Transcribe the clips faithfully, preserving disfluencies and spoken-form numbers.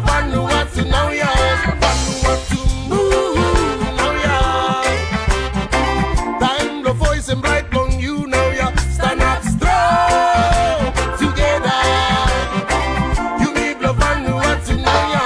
Vanuatu naoia, Vanuatu move naoia. Taem blong voes hem raet long yu naoia. Stanap strong tugeta, yumi blong Vanuatu naoia.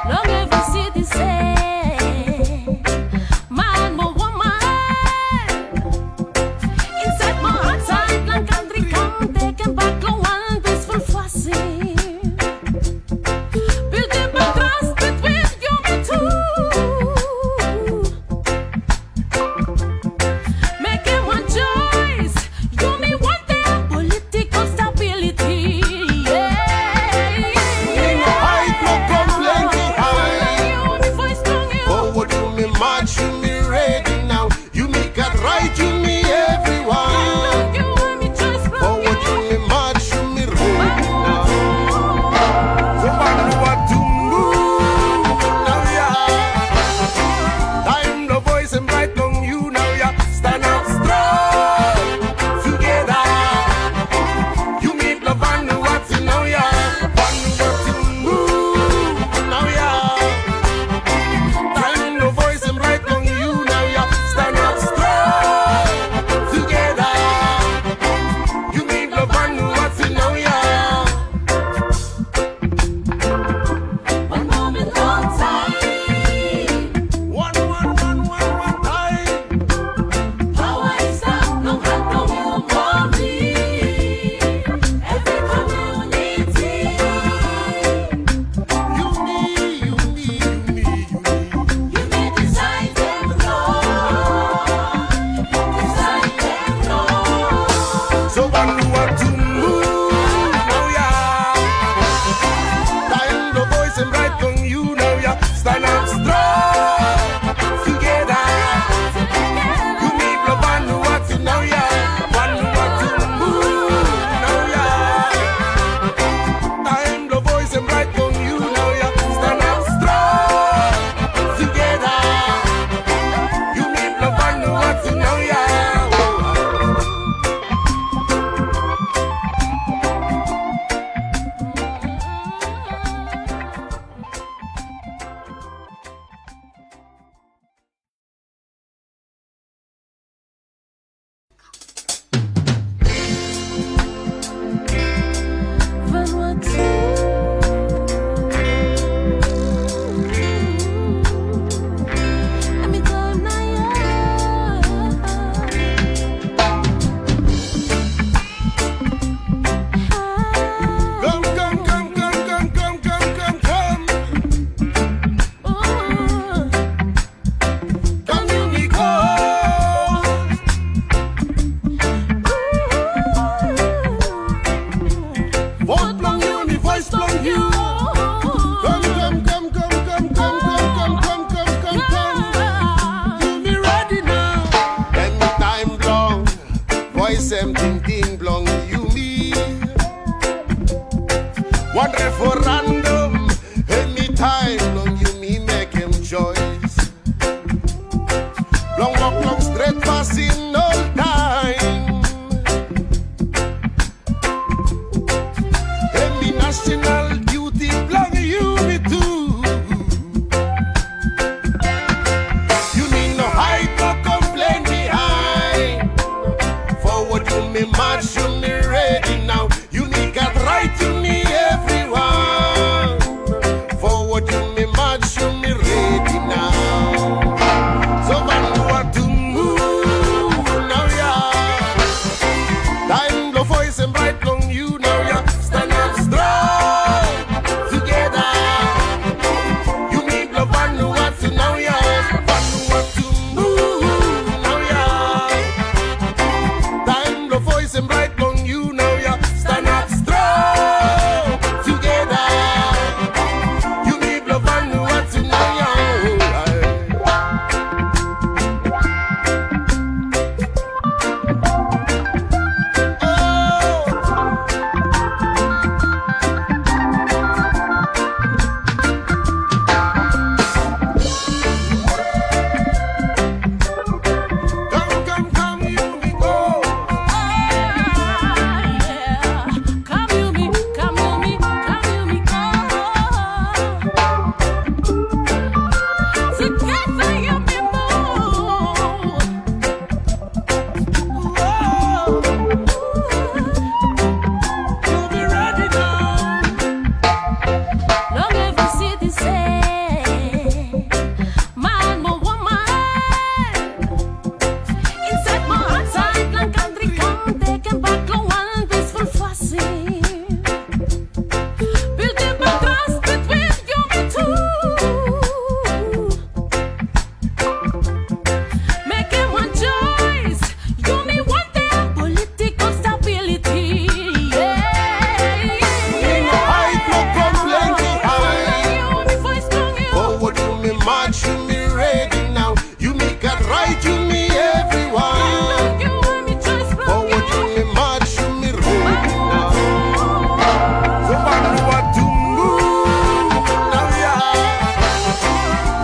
Long evri city save, man mo woman. Insaed mo aotsaed long kantri kam tekem bak long wan peaceful fasin. Bildim bak tras bitwin yumi tu. Mekem wan joes, yumi wantem politikol stabiliti, yeah. Yumi no haed, no komplen bihaen. Fowod yumi maj, yumi redi nao. Yumi gat raet, yumi evriwan. Fowod yumi maj, yumi redi nao. So Vanuatu move naoia. Taem blong voes hem raet long yu naoia. Stanap strong tugeta, yumi blong Vanuatu naoia. Vanuatu move naoia. Taem blong voes hem raet long yu naoia. Stanap strong tugeta, yumi blong Vanuatu naoia. Wan momen long taem. Wan, wan, wan, wan, wan taem. Paoa i stap long han blong yu mo mi. Evri komuniti. Yumi, yumi, yumi, yumi. Yumi disaedem long. Disaedem long. So Vanuatu move naoia. Taem blong voes hem raet long yu naoia. Stanap strong tugeta, yumi blong Vanuatu naoia. Vanuatu move naoia. Taem blong voes hem raet long yu naoia. Stanap strong tugeta, yumi blong Vanuatu naoia. Kam, kam, kam, kam. Kam yumi go. Vot blong yumi, voes blong yu. Kam, kam, kam. Yumi redi nao. Eni taem blong voesem tingting blong yumi. Wan referendum, eni taem blong yumi mekem joes blong wok long stret fasin oltaem. Hemi nasenal diuti blong yumi tu. Yumi no haed, no komplen bihaen. Fowod yumi maj, Ready now, yumi gat right, yumi evriwan. Fowod, yumi maj, yumi redi nao. So vanua tumu naoia.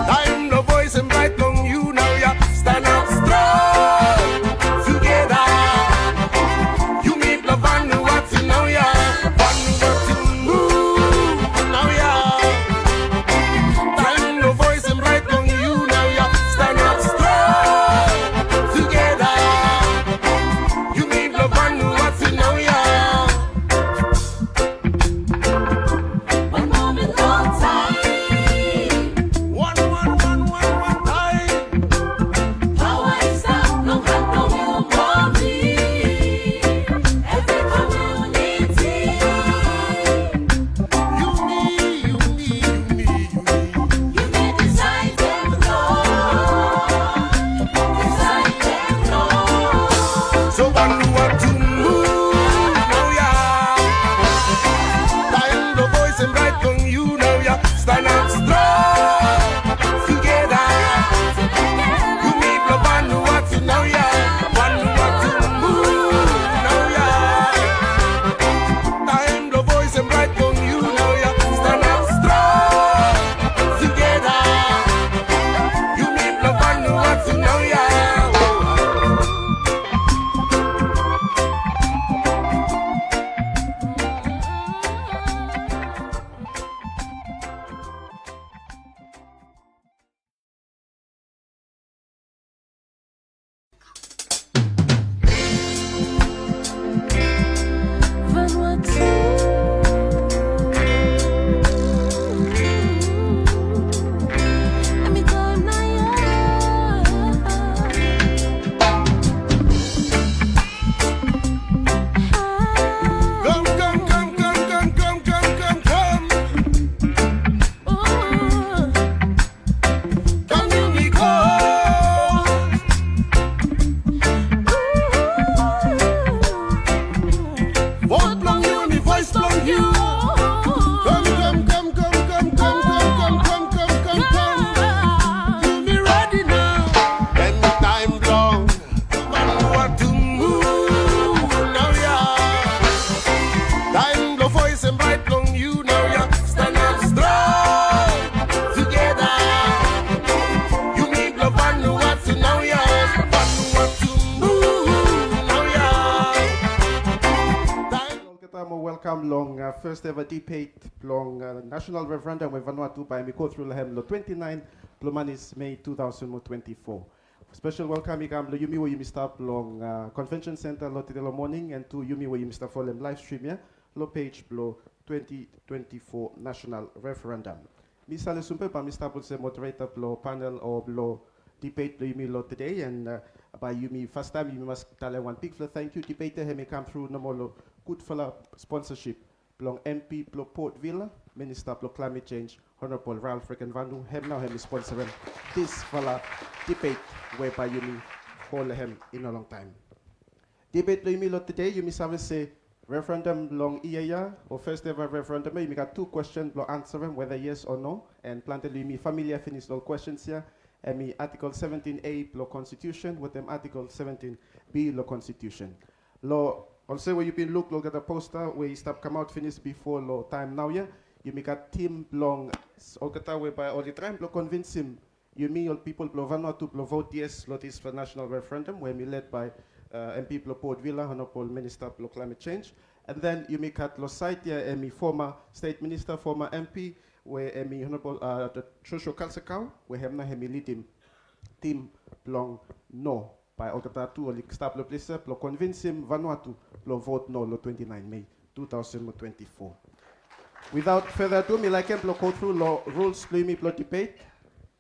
Taem blong voes hem raet long yu naoia. Stanap strong tugeta. Yumi blong vanua tu naoia. Vanua tumu naoia. Taem blong voes hem raet long yu naoia. Stanap strong tugeta. Yumi blong vanua tu naoia. Wan moa, wan, wan, wan, wan taem. Paoa i stap long han blong yu blong mi. Evri komuniti. Yumi, yumi, yumi, yumi. Yumi disaed hem long. Disaed hem long. So vanua tumu naoia. Taem blong voes hem raet long yu naoia. Stanap strong tugeta. Yumi blong vanua tu naoia. Vanua tumu naoia. Taem blong voes hem raet long yu naoia. Stanap strong tugeta. Yumi blong vanua tu naoia. Kam, kam, kam, kam. Kam yumi go. Vot blong yu hemi voes blong yu. Kam, kam, kam. Yumi redi nao. Hemi taem blong vanua tumu naoia. Taem blong voes hem raet long yu naoia. Stanap strong tugeta. Yumi blong vanua tu naoia. Vanua tumu naoia. Taem olgeta, mo welkam long, uh, first ever debate blong, uh, national referendum we Vanuatu bae hemi go tru long hem long twenty nine blong manis Mei two thousand mo twenty four. Special welkam i kam long yumi we yumi stap long, uh, Convention Centre long tede long moning, and tu yumi we yumi stap folem live stream ia long page blong twenty twenty four national referendum. Mi Sale Sumpe bae mi stap olsem moderator blong panel o blong debate blong yumi long tede, and, uh, bae yumi fastaem yumi mas talem wan bigfala tangkiu. Debate ia hemi kam tru nomo long gudfala sponsorship blong M P blong Port Vila, Minista blong Climate Change, Honorable Ralph Regenvanu, hem nao hemi sponsorem disfala debate we bae yumi hol hem i no longtaem. Debate blong yumi long tede, yumi save se referendum long yia ia, o first ever referendum ia, yumi gat tu kwestin blong ansarem, whether yes o no, and plante long yumi familia finis long ol kwestins ia. Hemi Article seventeen A blong Constitution wetem Article seventeen B long Constitution. Long olsem we yu bin luk long olgeta posta we i stap kamaot finis bifo long taem naoia, yumi gat tim blong olgeta we bae oli traem blong konvinsim yumi ol pipol blong Vanuatu blong vot yes long disfala national referendum we hemi led by, uh, M P blong Port Vila, Honorable Minista blong Climate Change. And then yumi gat long saed ia hemi former State Minister, former M P, we hemi Honorable, uh, Joshua Kalsakau, we hem nao hemi lidim tim blong no. Bae olgeta tu oli stap long ples ia blong konvinsim Vanuatu blong vot no long twenty nine Mei two thousand mo twenty four. Without further ado, mi laekem blong go tru long rules blong yumi blong debate.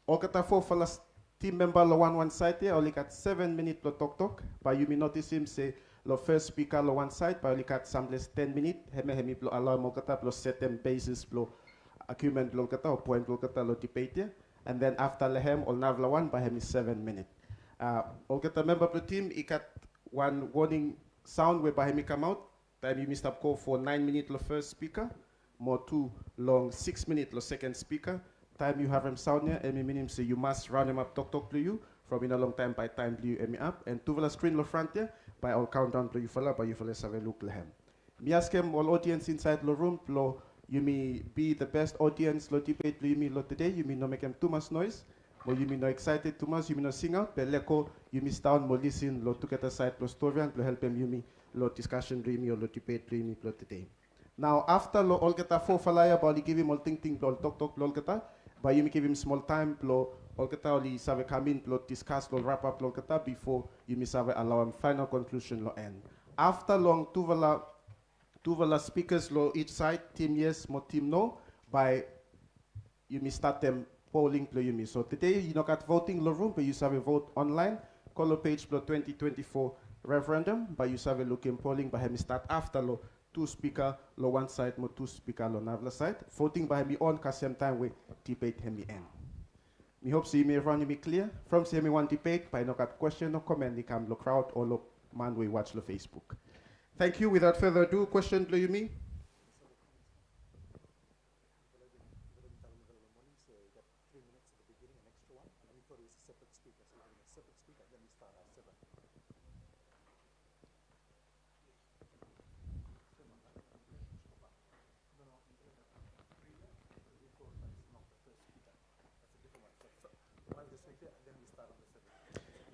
Olgeta fofala tim memba long wanwan saed ia oli gat seven minit blong toktok. Bae yumi notisim se long fes spika long wan saed bae oli gat sambles ten minit. Hemia hemi blong alaoem olgeta blong setem basis blong agiumen blong olgeta o poen blong olgeta long debate ia. And then afta long hem ol narafala wan bae hemi seven minit. Uh, olgeta memba blong tim i gat wan warning sound we bae hemi kamaot taem yumi stap go fo naen minit long fes spika, mo tu long sikis minit long seken spika. taem yu harem saon ya, hemi minim se yu mas raonemap toktok blong yu from i no long taem bae taem blong yu hemi ap. And tufala skrin long front ya, bae ol kaondaon blong yufala, bae yufala save luk long hem. Mi askem ol odiens insaed long rum blong yumi be the best odiens long dibet blong yumi long tede. Yumi no mekem tumas noes, mo yumi no eksaeted tumas, yumi no singaot, be lego yumi sidaon mo lisin long tugeta saed blong storian blong helpem yumi long diskasen blong yumi o long dibet blong yumi blong tede. Nao afta long olgeta fofala ya bae oli givim ol tingting blong ol toktok blong olgeta, bae yumi givim smol taem blong olgeta oli save kam in blong diskas long rapap blong olgeta bifo yumi save alaoem faenol konklusen long en. Afta long tufala tufala spikas long each saed, tim yes mo tim no, bae yumi statem polling blong yumi. So tede i no gat voting long rum, be yu save vot onlaen. Go long pej blong twenty twenty-four referendum, bae yu save lukim polling bae hemi stat afta long tu spika long wan saed mo tu spika long narafala saed. Voting bae hemi on kasem taem we dibet hemi en. Mi hop se yumi evriwan yumi klia. From se hemi wan dibet, bae i no gat kwesten o komen i kam long kraod o long man we i was long Facebook. Thank you. Without further ado, kwesten blong yumi?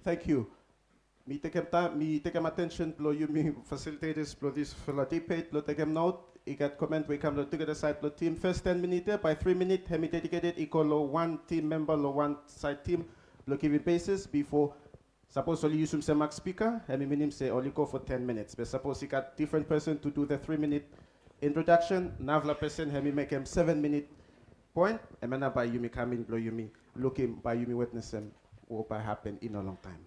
Thank you. Mi tekem taem, mi tekem atensen blong yumi facilitators blong disfala dibet blong tekem not. I gat komen we i kam long tugeta saed blong tim. Fes ten minit ya, bae tri minit hemi dedicated i go long wan tim memba long wan saed tim blong givim basis bifo Sapos oli yusum sem mak spika, hemi minim se oli go fo ten minits. Be sapos i gat difren pesen tu du the tri minit introdaksen, narafala pesen hemi mekem seven minit poen, hemia nao bae yumi kam in blong yumi lukim, bae yumi witnesem we bae hapen i no longtaem.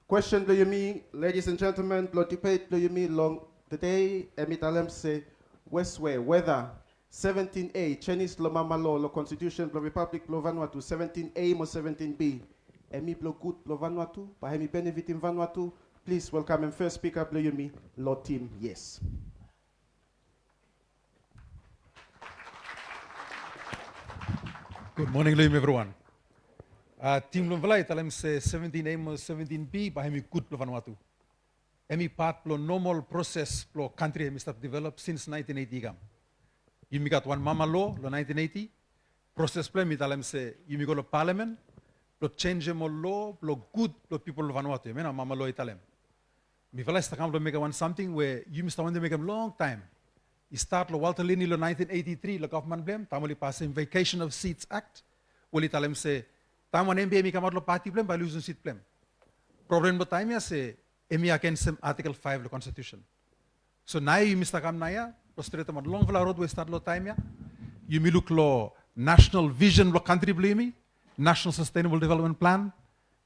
Kwesten blong yumi, ladies and gentlemen, blong dibet blong yumi long tede, hemi talem se, wes we, weda seventin A, jenis long mama lo long konstitusen blong Ripablik blong Vanuatu, seventin A mo seventin B, hemi blong gud blong Vanuatu, bae hemi benefitim Vanuatu? Plis welkamem fes spika blong yumi long tim yes. Gud moning long yumi evriwan. A, tim blong mifala i talem se seventin A mo seventin B bae hemi gud blong Vanuatu. Hemi pat blong nomol proses blong kantri hemi stap develop sins naentin eiti i kam. Yumi gat wan mama lo long naentin eiti. Proses blong hem i talem se yumi go long palamen blong jenjem ol lo blong gud blong pipol long Vanuatu. Hemia nao mama lo i talem. Mifala i stap kam blong mekem wan samting we yumi stap wantem mekem longtaem. I stat long Walter Lini long naentin eiti tri long gavman blong hem, taem oli pasem Vacation of Seats Act, we oli talem se taem wan M P hemi kamaot long pati blong hem, bae i lusum sit blong hem. Problem blong taem ya se hemi agensem Artikel faef long konstitusen. So naoia yumi stap kam naoia blong stretem wan longfala rod we i stat long taem ya. Yumi luk long nasenal visen blong kantri blong yumi, National Sustainable Development Plan.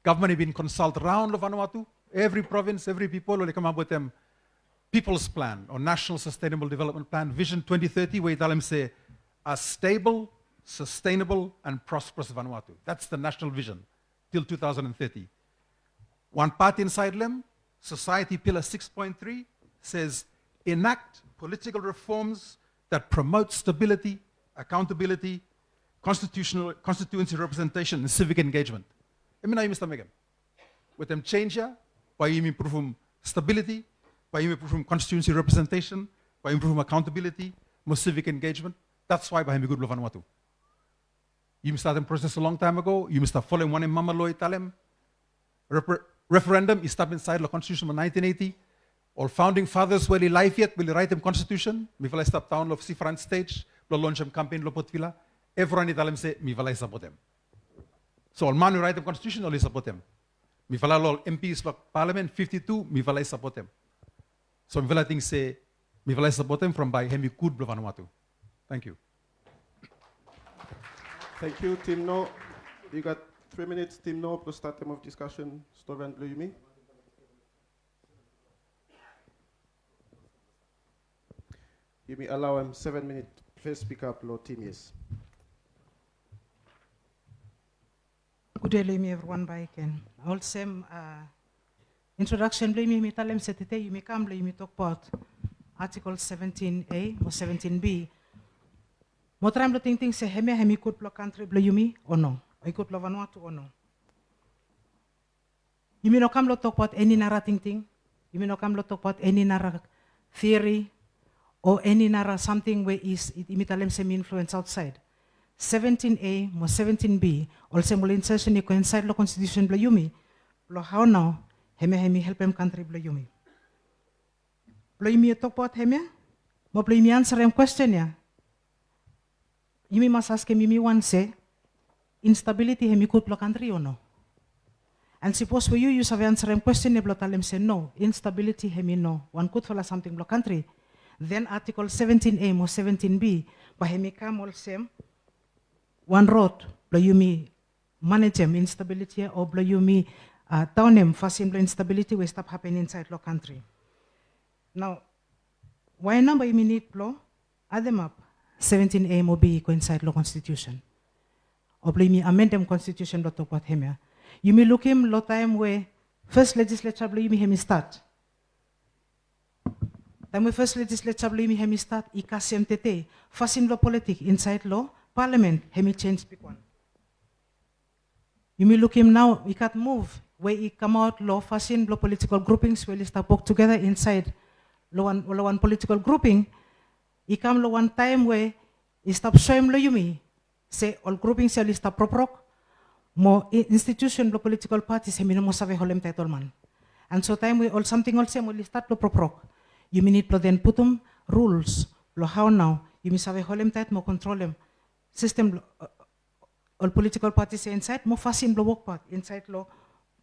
Gavman i bin konsalt raon long Vanuatu, evri provins, evri pipol, oli kamap wetem People's Plan o National Sustainable Development Plan, Vision twenty thirty, we i talem se a stable, sustainable and prosperous Vanuatu. That's the national vision till two thousand and thirty. Wan pat insaed long hem, Society Pillar six point three says, enact political reforms that promote stability, accountability, constitutional, constituency representation and civic engagement. Hemia nao yumi stap mekem. Wetem jenj ya, bae yumi impruvum stability, bae yumi impruvum constituency representation, bae yumi impruvum accountability mo civic engagement. That's why bae hemi gud blong Vanuatu. Yumi statem proses longtaem ago, yumi stap folem wanem mama lo i talem. Repre-, referendum i stap insaed long konstitusen blong naentin eiti. Ol founding fathers we oli laef yet, we oli raetem konstitusen, mifala i stap daon long Seafront Stage blong lonsem kampen long Port Vila. Evriwan i talem se mifala i sapotem. So ol man we raetem konstitusen oli sapotem. Mifala lo ol M Ps long palamen, fifti tu, mifala i sapotem. So mifala ting se mifala i sapotem from bae hemi gud blong Vanuatu. Thank you. Thank you, tim no. Yu gat tri minits, tim no, blong statem of diskasen, storian blong yumi. Yumi alaoem seven minit fes spika blong tim yes. Gude long yumi evriwan bakegen. Olsem, a, introdaksen blong yumi, mi talem se tede yumi kam blong yumi tokbaot Artikel seventin A o seventin B. Mo traem blong tingting se hemia hem i gud blong kantri blong yumi o no, o i gud blong Vanuatu o no. Yumi no kam long tokbaot eni nara tingting. Yumi no kam long tokbaot eni nara theory o eni nara samting we yumi talem se hem i influens aotsaed. Seventin A mo seventin B, olsem ol insertion i go insaed long konstitusen blong yumi, blong hao nao hemia hem i helpem kantri blong yumi. Blong yumi tokbaot hemia mo blong yumi ansarem kwesten ya, yumi mas askem yumi wan se, instabiliti hem i gud blong kantri o no? An sipos we yu yu save ansarem kwesten ya blong talem se no, instabiliti hem i no wan gudfala samting blong kantri, then Article seventin A mo seventin B bae hem i kam olsem wan rod blong yumi manejem instabiliti ya o blong yumi daonem fasin blong instabiliti we i stap hapen insaed long kantri. Nao wae nao bae yumi nid blong ademap seventin A mo B i go insaed long konstitusen o blong yumi amendem konstitusen blong tokbaot hemia? Yumi lukim long taem we fes lejisleja blong yumi hem i stat. Taem we fes lejisleja blong yumi hem i stat i kasem tede, fasin blong politik insaed long palamen hem i jenj bigwan. Yumi lukim nao i gat muv we i kamaot long fasin blong politikol grupings we oli stap wok tugeta insaed long wan politikol gruping. I kam long wan taem we i stap soem long yumi se ol grupings ya oli stap proprok mo institusen blong politikol patis hem i no moa save holemtaet ol man. An so taem we ol samting olsem oli stat blong proprok, yumi nid blong den putum ruls blong hao nao yumi save holemtaet mo kontrolem sistem blong ol politikol patis ya insaed mo fasin blong wokbaot insaed long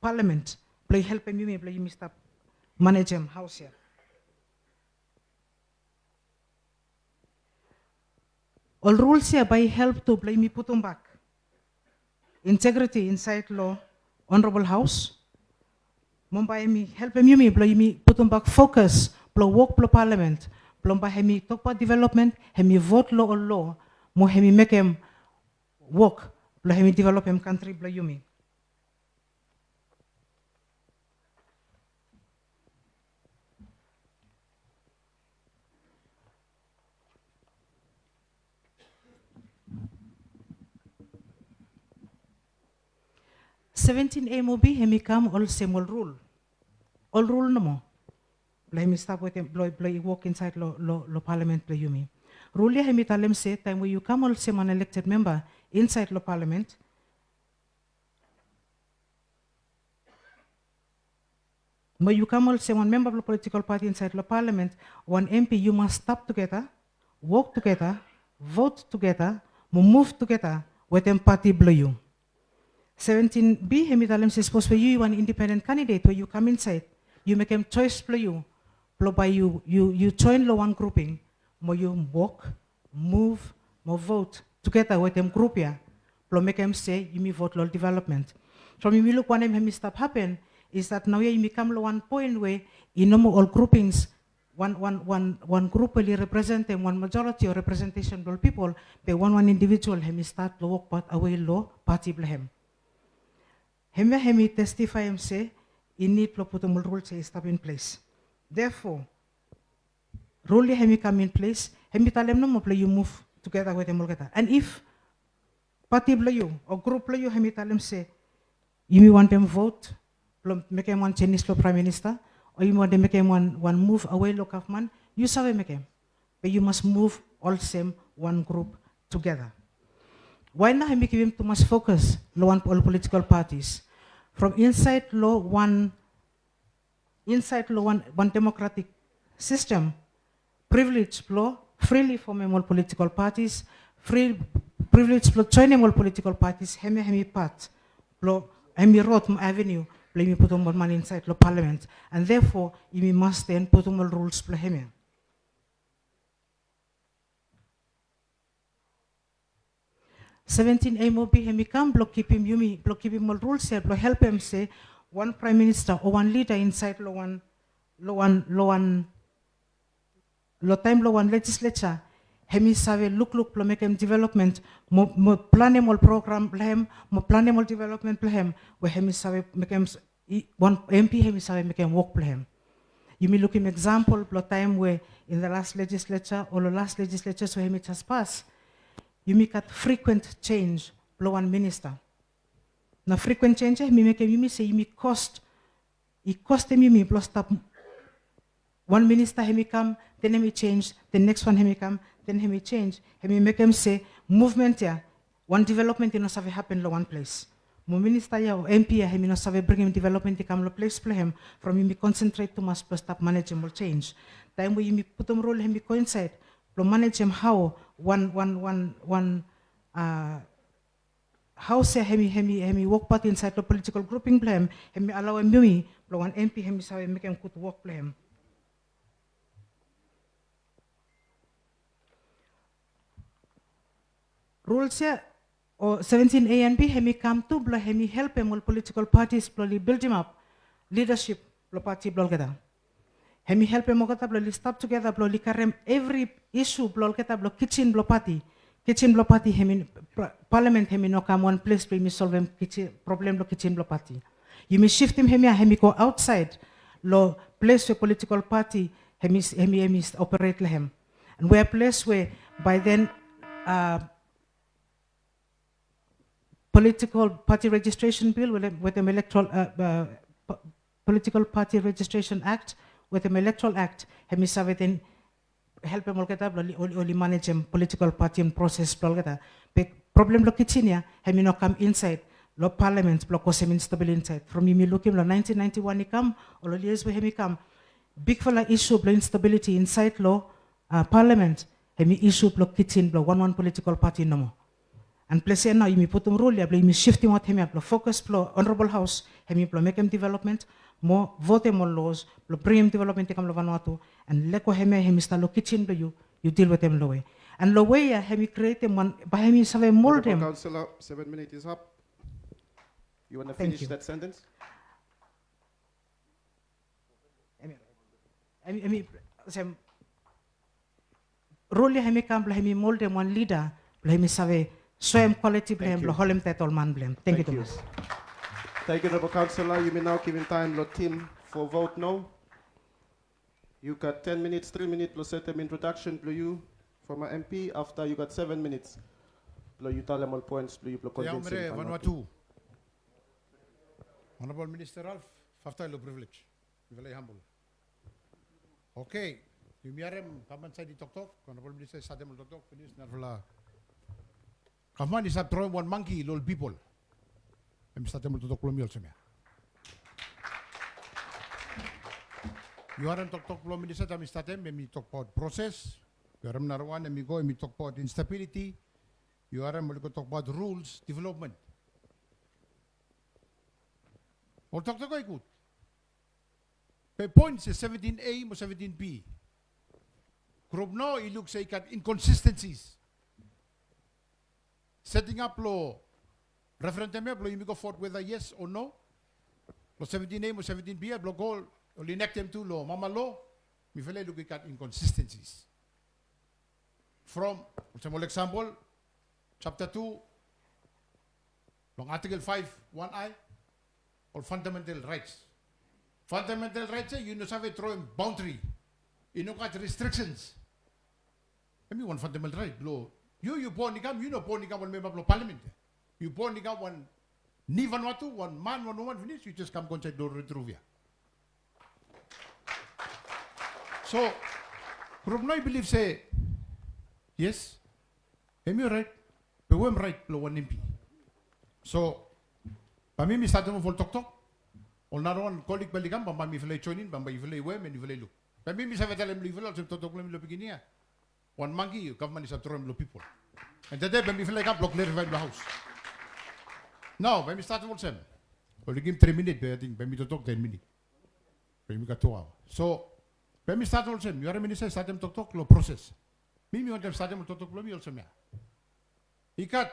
palamen blong i helpem yumi blong yumi stap manejem haos ya. Ol ruls ya bae i help tu blong yumi putumbak integriti insaed long onorabol haos. Mo bae hem i helpem yumi blong yumi putumbak fokas blong wok blong palamen, blong bae hem i tokbaot developmen, hem i vot long ol loa mo hem i mekem wok blong hem i developem kantri blong yumi. Seventin A mo B hem i kam olsem ol rul, ol rul nomo blong hem i stap wetem blong i wok insaed long palamen blong yumi. Rul ya hem i talem se taem we yu kam olsem wan elekted memba insaed long palamen mo yu kam olsem wan memba blong politikol pati insaed long palamen, wan MP yu mas stap tugeta, wok tugeta, vot tugeta mo muv tugeta wetem pati blong yu. Seventin B hem i talem se sipos we yu yu wan indipenden kandidet we yu kam insaed, yu mekem joes blong yu blong bae yu joen long wan gruping mo yu wok, muv mo vot tugeta wetem grup ya blong mekem se yumi vot long ol developmen. From yumi luk wanem hem i stap hapen is dat naoia yumi kam long wan poen we i no moa ol grupings, wan grup we oli representem wan majoriti o representesen blong ol pipol, be wanwan indivijual hem i stat long wokbaot awe long pati blong hem. Hemia hem i testifaem se i nid blong putum ol ruls ya i stap in ples. Therefore rul ya hem i kam in ples, hem i talem nomo blong yu muv tugeta wetem olgeta. An if pati blong yu o grup blong yu hem i talem se yumi wantem vot blong mekem wan jenis long praem minista o yumi wantem mekem wan muv awe long gavman, yu save mekem. Be yu mas muv olsem wan grup tugeta. Wae nao hem i givim tumas fokas long wan ol politikol patis? From insaed long wan insaed long wan demokratik sistem, privilej blong frili fomem ol politikol patis, privilej blong joenem ol politikol patis, hemia hem i pat blong hem i rod mo avenu blong yumi putum ol man insaed long palamen. An therefore yumi mas ten putum ol ruls blong hemia. Seventin A mo B hem i kam blong kipim yumi blong kipim ol ruls ya blong helpem se wan praem minista o wan lida insaed long wan long wan long wan long taem blong wan lejisleja hem i save lukluk blong mekem developmen mo planem ol program blong hem mo planem ol developmen blong hem we hem i save mekem wan MP hem i save mekem wok blong hem. Yumi lukim eksampol blong taem we in the last lejisleja o long last lejisleja we hem i jes pas, yumi gat frequent change blong wan minista. Na frequent change ya hemi mekem yumi se yumi cost, i kostem yumi blong stap. Wan minista hemi kam, then hemi change, then next wan hemi kam, then hemi change. Hemi mekem se movement ya, wan development i no save hapen long wan ples. Mo minista ya o M P ya hemi no save bringim development i kam long ples blong hem from yumi concentrate tumas blong stap manejem ol change. Taem we yumi putum rul hemi go insaed blong manejem hao wan, wan, wan, wan, a, haos ya hemi, hemi, hemi wokbaot insaed long political grouping blong hem, hemi alaoem yumi blong wan M P hemi save mekem gud wok blong hem. Rules ya o seventeen A and B hemi kam tu blong hemi helpem ol political parties blong oli bildimap leadership blong pati blong olgeta. Hemi helpem olgeta blong oli stap tugeta blong oli karem evri isu blong olgeta blong kijen blong pati. Kijen blong pati hemi, palamen hemi no kam wan ples blong yumi solvem problem blong kijen blong pati. Yumi siftim hemia hemi go aotsaed long ples we political party hemi, hemi, hemi operate long hem. And we are a place where by then, uh, political party registration bill, wetem electoral, uh, uh, political party registration act, wetem electoral act, hemi save then helpem olgeta blong oli, oli manejem political party and process blong olgeta. Be problem blong kijen ya hemi no kam insaed long parliament blong kosem instability insaed. From yumi lukim long nineteen ninety-one i kam, ol years we hemi kam, bigfala isu blong instability insaed long, uh, parliament, hemi isu blong kijen blong wanwan political party nomo. And ples ya nao yumi putum rul ya blong yumi siftim aot hemia blong fokus blong Honorable House hemi blong mekem development, mo votem ol laws blong bringim development i kam long Vanuatu. And lego hemia hemi stap long kijen blong yu, yu dil wetem long we. And long we ya hemi krietem wan, bae hemi save moldem. Honorable Councillor, seven minutes is up. You wanna finish that sentence? Hemi, hemi, olsem, rul ya hemi kam blong hemi moldem wan lida blong hemi save soem kwaliti blong hem blong holem taet ol man blong hem. Thank you tumas. Thank you, Honorable Councillor. Yumi nao givim taem long tim fo vote nao. Yu gat ten minutes, tri minit blong setem introduction blong yu, former M P. Afta yu gat seven minits blong yu talem ol poens blong yu blong convincing Vanuatu. Honorable Minister Ralph, faafta long privilege. Mifala i humble. Okay. Yumi harem gavman saed i toktok, Honorable Minister i statem ol toktok, finis narafala. Gavman i stap troem wan mangki long ol pipol. Hemi statem ol toktok blong mi olsem ya. Yu harem toktok blong minista taem i statem, hemi tokbaot proses. Yu harem narawan, hemi go, hemi tokbaot instability. Yu harem oli go tokbaot rules, development. Ol toktok ya i gud. Be poen se seventeen A mo seventeen B. Grup nao i luk se i gat inconsistencies. Setting up long referendum ya blong yumi go vote whether yes o no long seventeen A mo seventeen B ya blong go oli enactem tu long mama law. Mifala i luk i gat inconsistencies. From, olsem ol example, chapter two, long article five one I, ol fundamental rights. Fundamental rights ya yu no save droem boundary. I no gat restrictions. Hemi wan fundamental right blong yu. Yu bon i kam, yu no bon i kam wan memba blong parliament. Yu bon i kam wan ni Vanuatu, wan man, wan woman finis, yu jes kam go insaed long Red Roof ya. So grup nao i bilif se yes, hemi oraet. Be wetem raet blong wan M P. So bae mi, mi statem of ol toktok. Ol narawan kolig bae oli kam, bambae mifala i joenem, bambae yufala i wetem, and yufala i luk. Bae mi, mi save talem long yufala olsem toktok blong mi long beginning ya. Wan mangki gavman i save troem long pipol. And tede bae mifala i kam blong klarifaem long haos. Nao bae mi statem olsem. Oli givim tri minit, be ating bae mi toktok ten minit. Be mi gat tu aoa. So bae mi statem olsem, yu harem minista i statem toktok long proses. Mi, mi wantem statem ol toktok blong mi olsem ya. I gat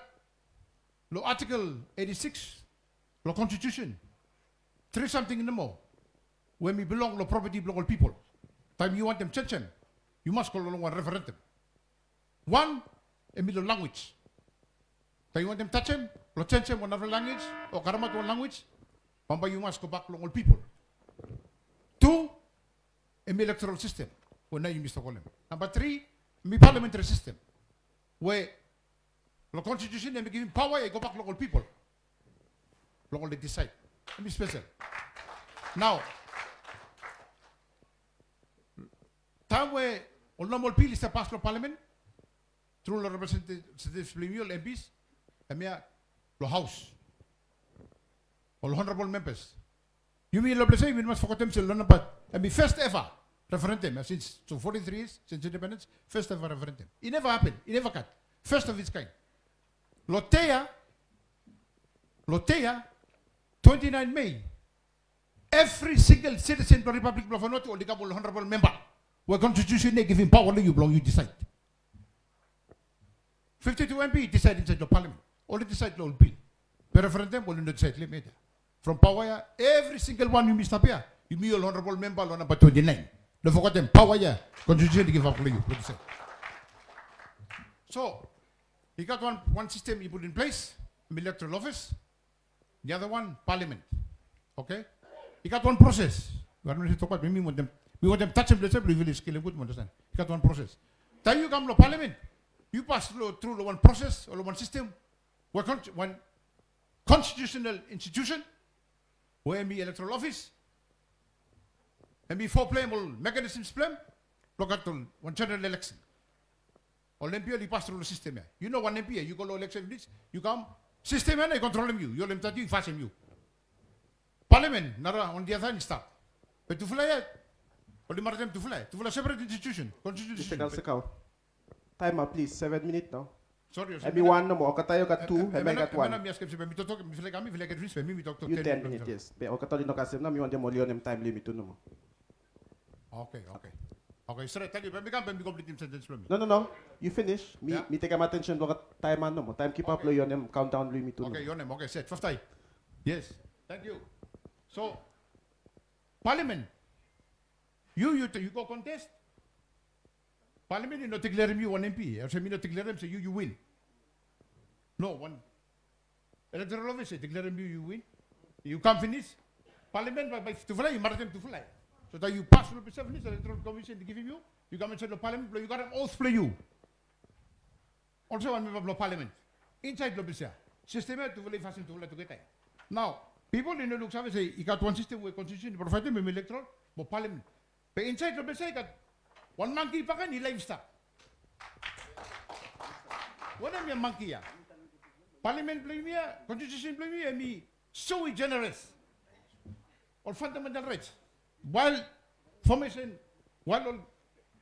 long article eighty-six long constitution, tri samting nomo we hemi bilong long property blong ol pipol. Taem yu wantem jenjem, yu mas go long wan referendum. Wan, hemi long language. Taem yu wantem tajem, long jenjem wan narafala language o karemaot wan language, bambae yu mas gobak long ol pipol. Tu, hemi electoral system we nao yumi stap kolem. Namba tri, hemi parliamentary system we Long konstitusen ya hemi givim paoa ya i gobak long ol pipol blong oli disaed. Hemi spesel. Nao, taem we ol nomol bil i stap pas long palamen tru long representative blong yumi ol M Ps, hemia long Haos, ol honorable members, yumi long ples ya yumi no mas fogetem se long namba, hemi first ever referendum ya since, so forty-three years since independence, first ever referendum. I neva hapen, i neva gat. First of its kind. Long dei ya, long dei ya, twenty-nine Mei, evri singel sitisen blong Ripablik blong Vanuatu oli kam ol honorable memba we konstitusen ya i givim paoa long yu blong yu disaed. Fifti tu M P i disaed insaed long palamen. Oli disaed long ol bil. Be referendum oli no disaed long hem yet ya. From paoa ya, evri singel wan yumi stap ya, yumi ol honorable memba long namba twenty-nine. No fogetem paoa ya konstitusen i givap long yu blong disaed. So i gat wan, wan sistem i put in ples, hemi electoral office. The other one, palamen. Oke? I gat wan proses. Wan mi tokbaot, mi, mi wantem, mi wantem tajem ples ya blong yufala i skelem gud mo andasten. I gat wan proses. Taem yu kam long palamen, yu pas long, tru long wan proses o long wan sistem we kon-, wan konstitusenal institusen we hemi electoral office, hemi fo blong hem ol mekanisims blong hem blong gat ol wan jeneral eleksen. Ol M P oli pas tru long sistem ya. Yu no wan M P ya, yu go long eleksen finis, yu kam, sistem ya nao i kontrolem yu, i holem taet yu, i fasem yu. Palamen nara on the other hand i stap. Be tufala ya oli maretem tufala ya, tufala separet institusen, konstitusen. Mister Kalsekau, taem ya plis, seven minit nao. Sori, hemi wan nomo, olgeta yu gat tu, hemia i gat wan. Hemia nao mi askem se be mi toktok, mifala i kam, mifala i get finis, be mi, mi toktok ten minit. Yu ten minit, yes. Be olgeta oli no kasem nao, mi wantem oli onem taem blong yumi tu nomo. Oke, oke. Oke, stret, taem yu, be mi kam, be mi komplitim sentens blong mi. No, no, no. Yu finis. Mi, mi tekem atensen blong taem ya nomo. Taem kipap blong yu onem kaondaon blong yumi tu nomo. Oke, yu onem, oke, set. Faftai. Yes. Tangkiu. So, palamen. Yu, yu, yu go kontest. Palamen i no deklerem yu wan M P, olsem i no deklerem se yu, yu win. No, wan electoral office i deklerem yu, yu win. Yu kam finis, palamen bae, bae tufala i maretem tufala. So taem yu pas long ples ya finis, electoral commission i givim yu, yu kam insaed long palamen blong yu karem oath blong yu. Olsem wan memba blong palamen insaed long ples ya. Sistem ya tufala i fasem tufala tugeta ya. Nao, pipol i no luksave se i gat wan sistem we konstitusen i provaedem, hemi electoral mo palamen. Be insaed long ples ya i gat wan mangki bakegen i laef i stap. Wanem ya mangki ya? Palamen blong yumi ya, konstitusen blong yumi ya, hemi sui generis. Ol fundamental rights. Wael fomesen, wael ol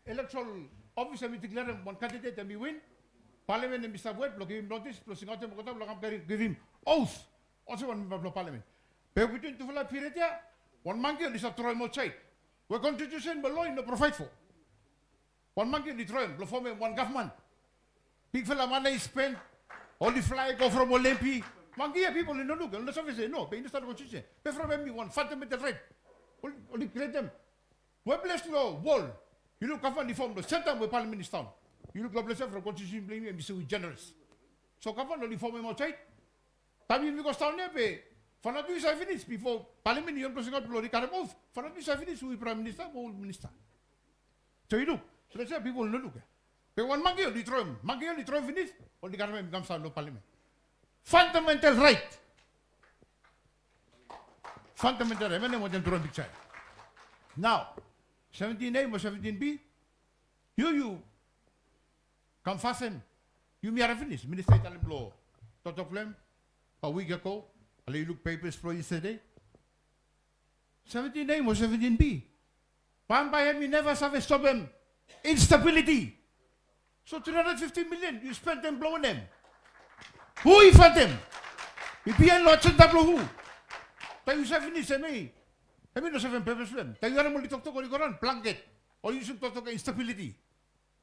electoral office hemi deklerem wan kandidet hemi win, palamen hemi stap wet blong givim notis blong singaotem olgeta blong kam givim oath olsem wan memba blong palamen. Be bitwin tufala piriod ya, wan mangki oli stap troem aotsaed we konstitusen mo loa i no provaed fo. Wan mangki oli troem blong fomem wan gavman. Bigfala mane i spen, oli flae i go from ol M P. Mangki ya pipol i no luk, oli no save se no, be i no stap long konstitusen. Be from hemi wan fundamental right oli, oli krietem. We ples long wol, yu luk gavman i fom long sem taem we palamen i stap. Yu luk long ples ya from konstitusen blong yumi hemi sui generis. So gavman oli fomem aotsaed. Taem yumi go daon ya be Vanuatu i save finis bifo palamen i on blong singaot blong oli karem oath. Vanuatu i save finis hu i praem minista mo hu minista. So yu luk, so that's why pipol i no luk ya. Be wan mangki oli troem, mangki oli troem finis, oli karem hem i kam daon long palamen. Fundamental right. Fundamental right, hemia nao mi wantem droem piksa ya. Nao, seventeen A mo seventeen B, yu, yu kam fasem. Yumi harem finis minista i talem long toktok blong hem wan wik ago. Ale yu luk pepas blong yestede. Seventeen A mo seventeen B, bambae hemi neva save stopem instability. So three hundred fifty million yu spendem blong wanem? Hu i fantem? I biaen long ajenda blong hu? Taem yu save finis hemi, hemi no sevem pepas blong hem. Taem yu harem oli toktok oli go raon blanket, oli yusum toktok instability.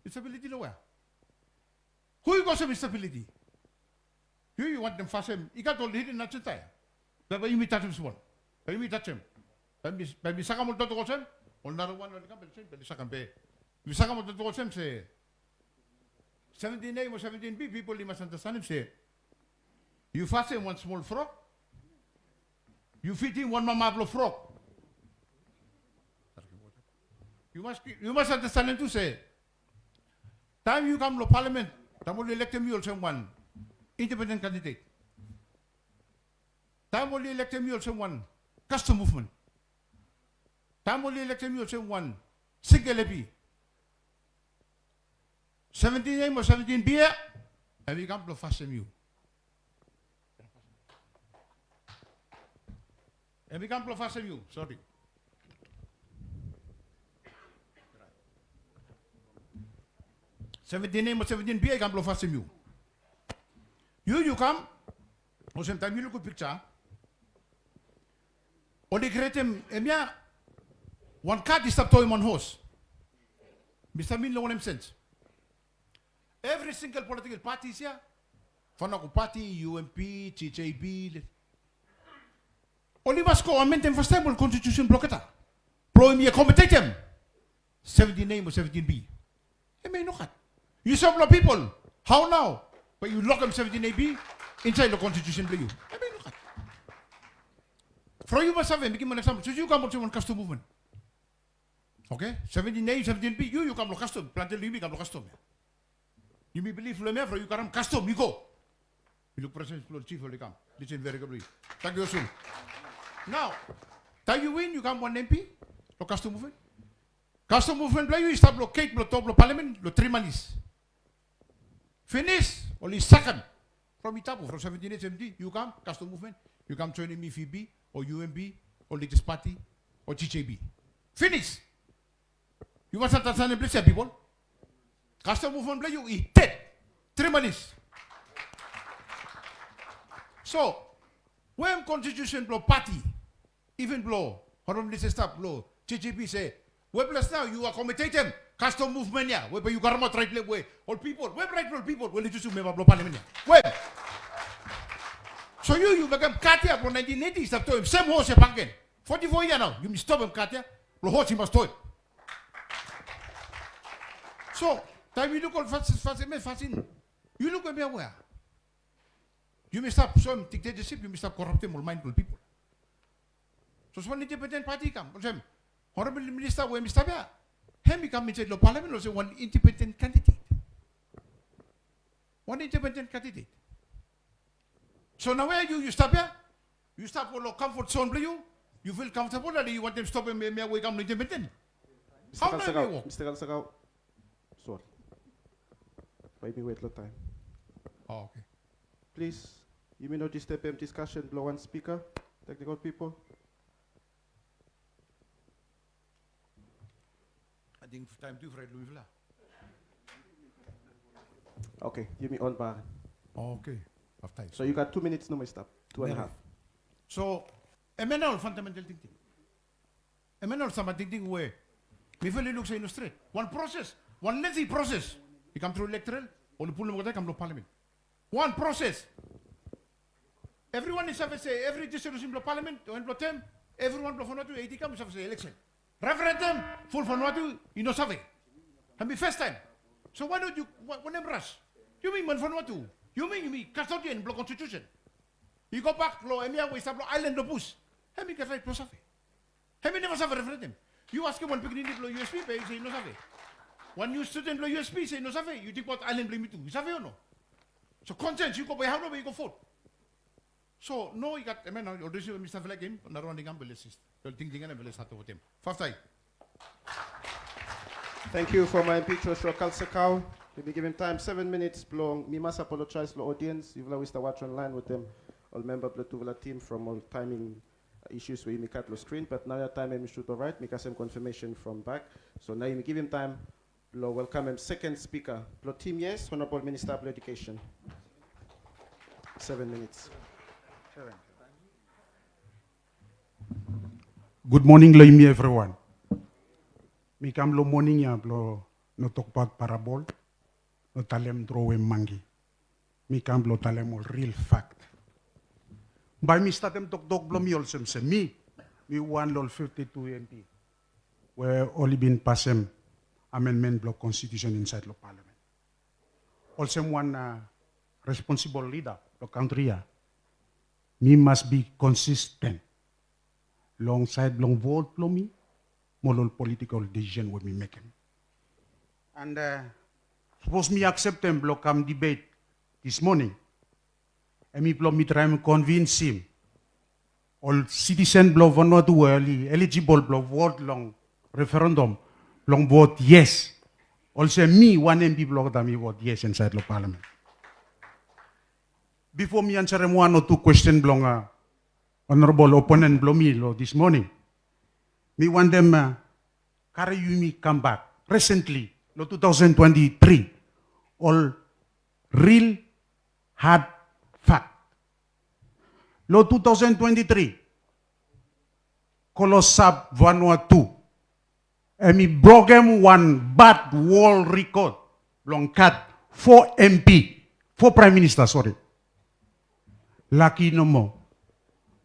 Instability long wea? Hu i kosem instability? Yu, yu wantem fasem, i gat ol hidden ajenda ya. Be bae yumi tajem smol. Bae yumi tajem. Bae mi, bae mi sakem ol toktok olsem, ol nara wan oli kam be olsem, bae oli sakem be. Mi sakem ol toktok olsem se seventeen A mo seventeen B, pipol i mas andastanem se yu fasem wan smol frog, yu fidim wan mama blong frog. Yu mas, yu mas andastanem tu se taem yu kam long palamen, taem oli elektem yu olsem wan independent candidate. Taem oli elektem yu olsem wan custom movement. Taem oli elektem yu olsem wan single MP. Seventeen A mo seventeen B ya, hemi kam blong fastem yu. Hemi kam blong fastem yu, sori. Seventeen A mo seventeen B ya i kam blong fastem yu. Yu, yu kam, olsem taem yu luk piksa, oli krietem hemia, wan kat i stap towem wan hos. Mi stap min long wanem sens? Evri singel political parties ya, Fanogo Party, U M P, T J B, oli mas go amendem fastaem ol konstitusen blong olgeta, blong hemi akomodetem seventeen A mo seventeen B. Hemia i nogat. Yu soem long pipol, hao nao bae yu lokem seventeen A B insaed long konstitusen blong yu? Hemia i nogat. From yu mas save mekem wan eksampol, sapos yu kam olsem wan custom movement. Oke, seventeen A, seventeen B, yu, yu kam long custom, plante long yumi kam long custom ya. Yumi bilif long hemia from yu karem custom, yu go. Mi luk presens blong ol jif oli kam. Lisen veri kefuli. Tangkiu Osun. Nao, taem yu win, yu kam wan MP long custom movement. Custom movement blong yu i stap long gate blong top blong palamen long tri manis. Finis, oli sakem. From i tabu, from seventeen A, seventeen, yu kam custom movement, yu kam joenem EVP o UMP o Leaders Party o TJB. Finis. Yu mas andastanem ples ya, pipol. Custom movement blong yu i ded. Tri manis. So, wetem konstitusen blong pati, iven blong Honorable Minister stap blong TJB se, we ples nao yu akomodetem custom movement ya, we bae yu karemaot raet blong hem we ol pipol, we hem raet blong ol pipol we oli jusum memba blong palamen ya. We hem. So yu, yu mekem kat ya blong naentin eiti i stap toem sem hos ya bakegen. Foti fo yia nao yumi stopem kat ya blong hos i mas toem. So taem yu luk ol fasin, fasin, fasin, yu luk hemia we yumi stap soem dictatorship, yumi stap koraptem ol maen blong ol pipol. Sapos wan independent pati i kam, olsem Honorable Minister we hemi stap ya, hem i kam insaed long palamen olsem wan independent candidate. Wan independent candidate. So naoia yu, yu stap ya, yu stap long comfort zone blong yu, yu feel comfortable, ale yu wantem stopem hemia we i kam long independent. Hao nao hemia i wok? Mister Kalsakau, sori. Bae yumi wet long taem. Oh, okay. Plis, yumi no distebem discussion blong wan spika, technical people. Ating taem tu i fraet long mifala. Okay, yumi on bak. Okay, haftaem. So yu gat tu minits nomo i stap. Two and a half. So hemia nao ol fundamental tingting. Hemia nao ol stamba tingting we mifala i luk se i no stret. Wan proses, wan lengthy proses i kam tru electoral, oli pulum olgeta i kam long palamen. Wan proses. Evriwan i save se evri disolusen blong palamen o en blong tem, evriwan blong Vanuatu, eiti i kam, i save se eleksen. Referendum, ful Vanuatu i no save. Hemi fastaem. So why not yu, wa-, wanem ras? Yumi man Vanuatu, yumi, yumi custodian blong konstitusen. I gobak long hemia we i stap long aelan long bus, hemi gat raet blong save. Hemi neva save referendum. Yu askem wan pikinini blong USP, bae i se i no save. Wan niu studen blong USP i se i no save. Yu tingbaot aelan blong yumi tu i save o no? So konsens, yu go bae hao nao bae yu go vot? So no, i gat, hemia nao ol risen we mi stap laekem, narawan i kam bae let's, ol tingting ia bae let's start wetem. Faftai. Thank you, former MP Joshua Kalsakau. Yumi givim taem seven minutes blong, mi mas apologize long audience, yufala we i stap watch online wetem ol memba blong tufala team from ol timing issues we yumi gat long screen, but naoia taem hemi should be right, mi kasem confirmation from back. So nao yumi givim taem blong welkamem second speaker blong team yes, Honorable Minister blong Education. Seven minutes. Gud moning long yumi evriwan. Mi kam long moning ya blong no tokbaot parabol, no talem droem mangi. Mi kam blong talem ol ril fakt. Bae mi statem toktok blong mi olsem se mi, mi wan long ol fifti tu MP we oli bin pasem amendmen blong konstitusen insaed long palamen. Olsem wan, a, responsibol lida blong kantri ya, mi mas bi konsisten long saed blong vot blong mi mo long ol politikol desisen we mi mekem. And, a, sapos mi akseptem blong kam dibet dis moning, Hemi blong mi traem konvinsim ol sitisen blong Vanuatu we oli elijibol blong vot long referendum blong vot yes. Olsem mi wanem pipol olgeta mi vot yes insaed long palamen. Bifo mi ansarem wan o tu kwesten blong, a, honorabol oponen blong mi long dis moning, mi wantem, a, karem yumi kambak resentli long tu taosen twenti tri, ol ril had fak. Long tu taosen twenti tri, Kolosap Vanuatu hemi brokem wan bad wol rekod blong gat fo MP, fo Praem Minista, sori. Laki nomo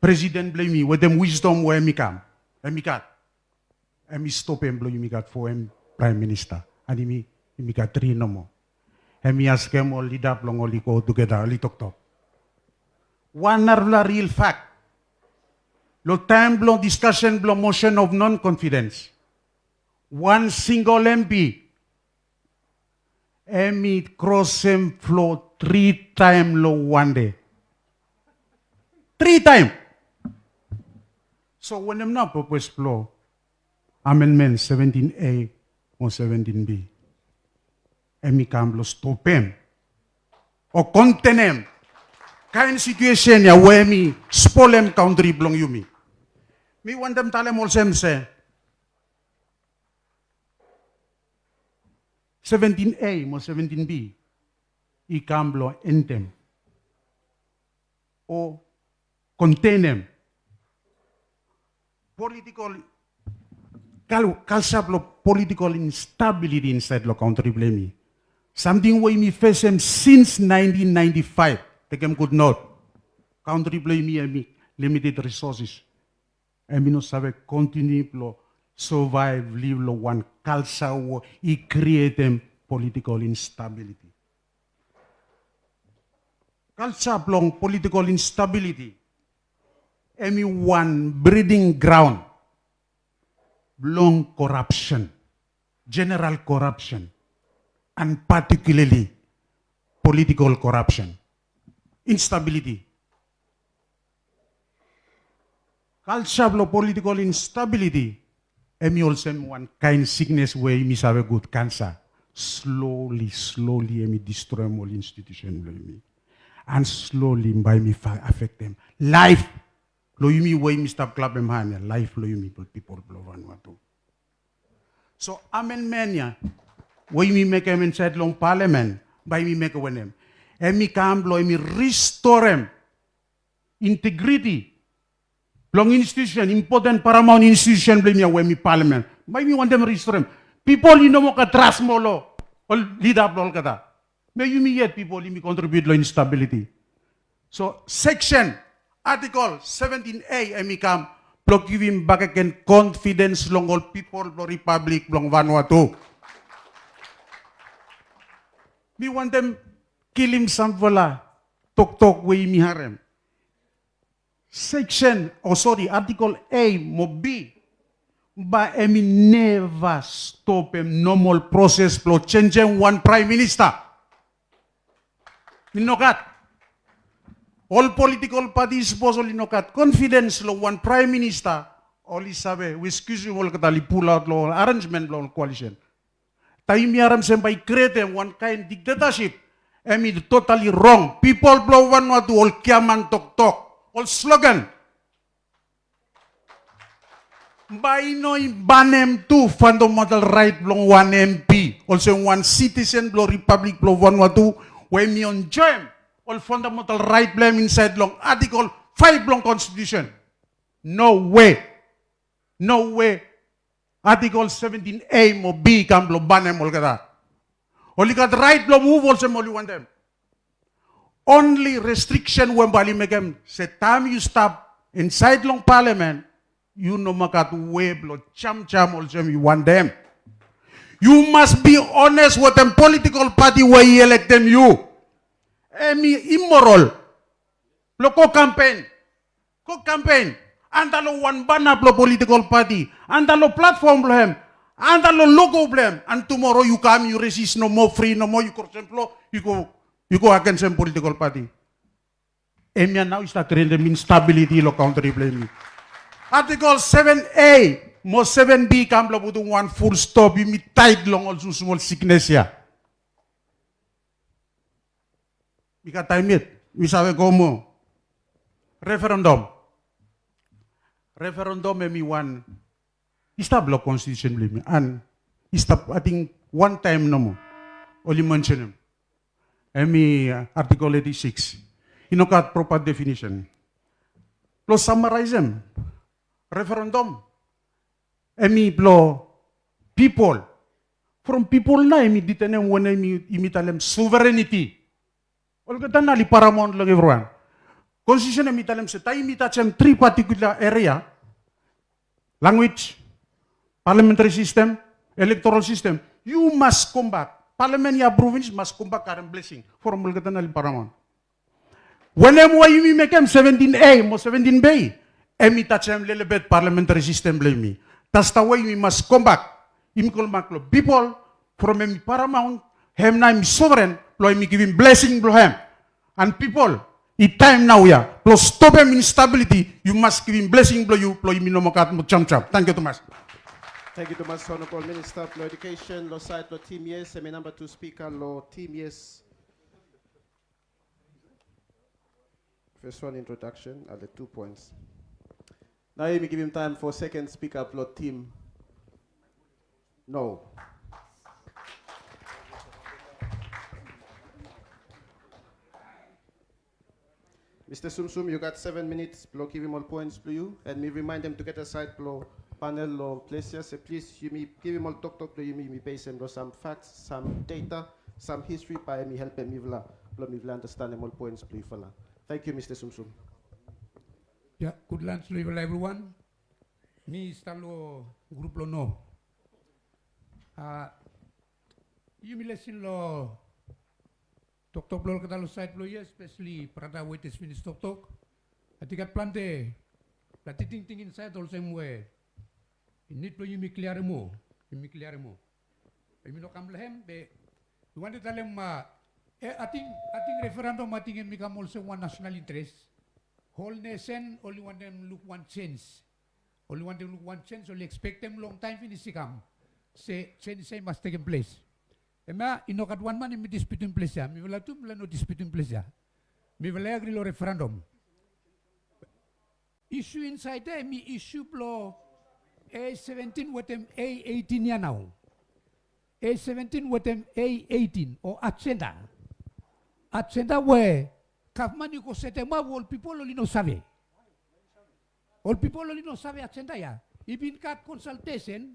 presiden blong yumi wetem wisdom we hemi kam, hemi gat, hemi stopem blong yumi gat fo Praem Minista. An yumi, yumi gat tri nomo. Hemi askem ol lida blong oli go tugeta, oli toktok. Wan narafala ril fak, long taem blong diskasen blong motion of non confidence, wan singol MP hemi krosem flo tri taem long wan dei. Tri taem. So wanem nao purpose blong amendment seventin A mo seventin B? Hemi kam blong stopem o kontenem kaen situesen ya we hemi spolem kantri blong yumi. Mi wantem talem olsem se seventin A mo seventin B i kam blong endem o kontenem politikol kal-, kalsa blong politikol instabiliti insaed long kantri blong yumi. Samting we yumi fesem sins naentin naenti faef. Tekem gud not. Kantri blong yumi hemi limited resources. Hemi no save kontiniu blong survive, liv long wan kalsa we i krietem politikol instabiliti. Kalsa blong politikol instabiliti hemi wan briding graon blong korapsen, jeneral korapsen, an patikulali politikol korapsen, instabiliti. Kalsa blong politikol instabiliti hemi olsem wan kaen siknes we yumi save gud kansa. Sloli, sloli hemi distroem ol institusen blong yumi. An sloli bae hemi afektem laef blong yumi we yumi stap klapem han ya, laef blong yumi pipol blong Vanuatu. So amendment ya we yumi mekem insaed long palamen, bae yumi mekem wanem? Hemi kam blong hemi ristorem integriti blong institusen, impoten paramaon institusen blong yumi ya we hemi palamen. Bae yumi wantem ristorem. Pipol i no moa gat tras moa long ol lida blong olgeta. Me yumi yet pipol yumi kontribiut long instabiliti. So seksen, atikol seventin A hemi kam blong givim bakegen konfidens long ol pipol blong ripablik blong Vanuatu. Mi wantem kilim samfala toktok we yumi harem. Seksen, o sori, atikol A mo B bae hemi neva stopem nomol proses blong jenjem wan praem minista. I no gat. Ol politikol pati sipos oli no gat konfidens long wan praem minista, oli save, we ekskius mi, olgeta oli pulaot long ol arenjmen blong ol koalisen. Taem yumi harem se bae i krietem wan kaen diktetasip, hemi totali rong. Pipol blong Vanuatu, ol giaman toktok, ol slogan. Bae i no i banem tu fandamantal raet blong wan MP olsem wan sitisen blong ripablik blong Vanuatu we hemi enjoem ol fandamantal raet blong hem insaed long atikol faef blong konstitusen. No we. No we. Atikol seventin A mo B i kam blong banem olgeta. Oli gat raet blong muv olsem oli wantem. Onli restriksen we bae oli mekem se taem yu stap insaed long palamen, yu no moa gat we blong jamjam olsem yu wantem. Yu mas bi ones wetem politikol pati we i elektem yu. Hemi imorol blong go kampen. Go kampen antap long wan bana blong politikol pati, antap long platfom blong hem, antap long logo blong hem, an tumoro yu kam, yu resis, no moa fri, no moa yu krosem flo, yu go, yu go agensem politikol pati. Hemia nao i stap krietem instabiliti long kantri blong yumi. Artikel seven A mo seven B i kam blong putum wan ful stop, yumi taet long ol smosmos siknes ya. Mi gat taem yet, mi save go moa. Referendum. Referendum hemi wan i stap long konstitusen blong yumi, and i stap ating wan taem nomo oli mensenem. Hemi, uh, Artikel eighty-six. I no gat proper definition. Blong samaraesem, referendum hemi blong pipol. From pipol nao hemi ditenem wanem yumi talem sovereignty. Olgeta nao oli paramaon long evriwan. Konstitusen hemi talem se taem yumi tajem tri patikula eria, lanwis, palamentari sistem, elektoral sistem, yu mas kambak. Palamen i apruv finis, mas kambak karem blesing from olgeta nao oli paramaon. Wanem we yumi mekem seventin A mo seventin B, hemi tajem lelebet palamentari sistem blong yumi. That's the way yumi mas kambak. Yumi kambak long pipol from hemi paramaon, hem nao hemi soveren, blong hemi givim blesing blong hem. And pipol, i taem nao ya blong stopem instabiliti. Yu mas givim blesing blong yu blong yumi no moa gat moa jamjam. Tangkiu tumas. Tangkiu tumas, Honorable Minister blong Education. Long saed blong tim yes, hemi namba tu spika long tim yes. First one introduction, ale tu poens. Nao yumi givim taem fo seken spika blong tim no. Mista Sumsum, yu gat seven minits blong givim ol poens blong yu, and mi rimaendem tugeta saed blong panel long ples ya se plis yumi givim ol toktok blong yumi, yumi besem long sam facts, sam data, sam history, bae hemi helpem mifala blong mifala andastanem ol poens blong yufala. Tangkiu, Mista Sumsum. Ya, gud lans long yufala evriwan. Mi stap long grup blong no. A, yumi lisin long toktok blong olgeta long saed blong hia, espeseli brata we i jes finis toktok. Ating i gat plante, plante tingting insaed olsem we i nid blong yumi kliarem moa, yumi kliarem moa. Yumi no kam long hem, be mi wantem talem, a, e, ating, ating referendum, ating hemi kam olsem wan national interest. Hol nesen oli wantem luk wan jenis. Oli wantem luk wan jenis, oli ekspektem longtaem finis i kam se jenis ya i mas tekem ples. Hemia i no gat wan man hemi disputim ples ya. Mifala tu mifala no disputim ples ya. Mifala i agri long referendum. Isu insaed ya hemi isu blong A seventin wetem A eightin ya nao. A seventin wetem A eightin o ajenda. Ajenda we gavman i go setemap, ol pipol oli no save. Ol pipol oli no save ajenda ya. I bin gat konsaltesen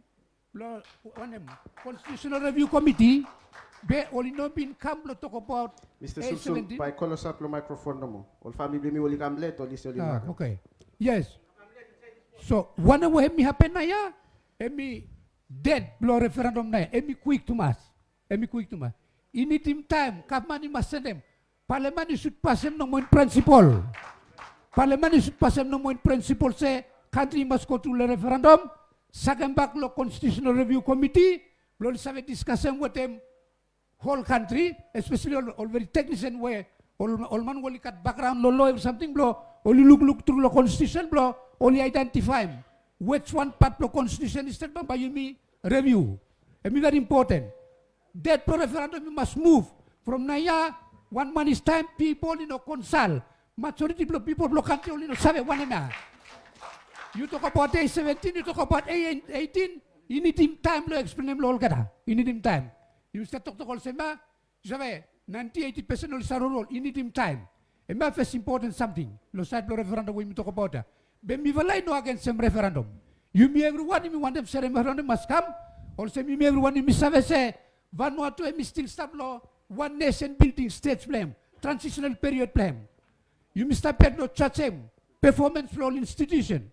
blong wanem, Konstitusenal Reviu Komiti, be oli no bin kam blong tokbaot. Mista Sumsum, bae klosap long maekrofon nomo. Ol famili blong yumi oli kam let, oli se oli no kam. Oke. Yes. So wanem we hemi hapen naoia, hemi ded blong referendum naoia, hemi kwik tumas. Hemi kwik tumas. I nidim taem, gavman i mas senem. Palamen i sud pasem nomo in prinsipol. Palamen i sud pasem nomo in prinsipol se kantri i mas go tru long referendum, sakem bak long Konstitusenal Reviu Komiti blong oli save diskasem wetem hol kantri, espeseli ol, ol veri teknisen we ol, ol man we oli gat bakgraon long loa evri samting blong oli lukluk tru long konstitusen blong oli aedentifaem wiswan pat blong konstitusen i stret bambae yumi reviu. Hemi veri impoten. Ded blong referendum i mas muv. From naoia wan manis taem pipol i no konsal. Majoriti blong pipol blong kantri oli no save wanem ya. Yu tokbaot A seventin, yu tokbaot A eightin, i nidim taem blong eksplenem long olgeta. I nidim taem. Yu stat toktok olsem ya, yu save, naenti eiti pesen oli save rul, i nidim taem. Hemia fes impoten samting long saed blong referendum we yumi tokbaot ya. Be mifala i no agensem referendum. Yumi evriwan yumi wantem se referendum i mas kam. Olsem yumi evriwan yumi save se Vanuatu hemi stil stap long wan nesen bilding stej blong hem, transisenal period blong hem. Yumi stap yet long jajem pefomans blong ol institusen.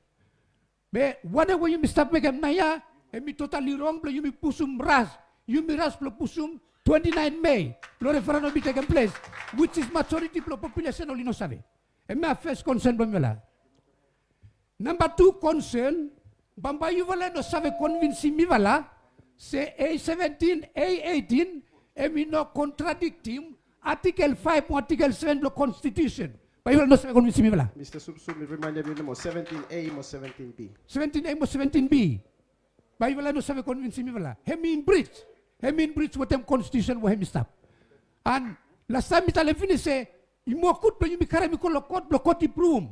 Be wanem we yumi stap mekem naoia, hemi totali rong blong yumi pusum ras, yumi ras blong pusum twenti naen Mei blong referendum i tekem ples, which is majoriti blong populesen oli no save. Hemia fes konsen blong mifala. Namba tu konsen, bambae yufala i no save konvinsim mifala se A seventin, A eightin hemi no kontradiktim Atikel faef mo Atikel seven blong Konstitusen. Bae yufala no save konvinsim mifala. Mista Sumsum, mi rimaendem yu nomo, seventin A mo seventin B. Seventin A mo seventin B. Bae yufala no save konvinsim mifala. Hemi in brij. Hemi in brij wetem konstitusen we hemi stap. An lastaem mi talem finis se i moa gud blong yumi karem i go long kot blong kot i pruvum.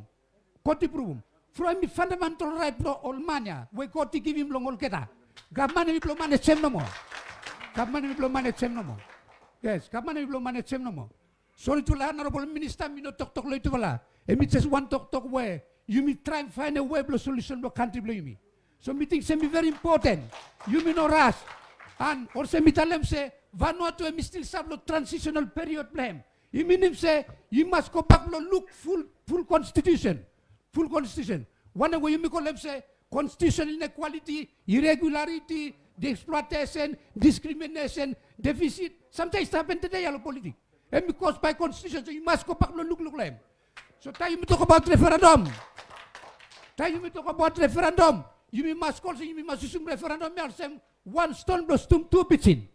Kot i pruvum. From hemi fandamantal raet blong ol man ya we God i givim long olgeta. Gavman hemi blong manejem nomo. Gavman hemi blong manejem nomo. Yes, gavman hemi blong manejem nomo. Sori tufala, Honorabol Minista, mi no toktok long yutufala. Hemi jes wan toktok we yumi traem faenem wei blong solusen blong kantri blong yumi. So mi ting se hemi veri impoten yumi no ras. An olsem mi talem se Vanuatu hemi stil stap long transisenal period blong hem. I minim se i mas gobak long luk ful, ful konstitusen. Ful konstitusen. Wanem we yumi kolem se konstitusenal inekwaliti, iregiulariti, eksploatesen, diskriminesen, defisit, samtaem i stap hapen tede ya long politik. Hemi kos bae konstitusen, so i mas gobak long lukluk long hem. So taem yumi tokbaot referendam, taem yumi tokbaot referendam, yumi mas go olsem yumi mas yusum referendam ya olsem wan ston blong stum tu pijin.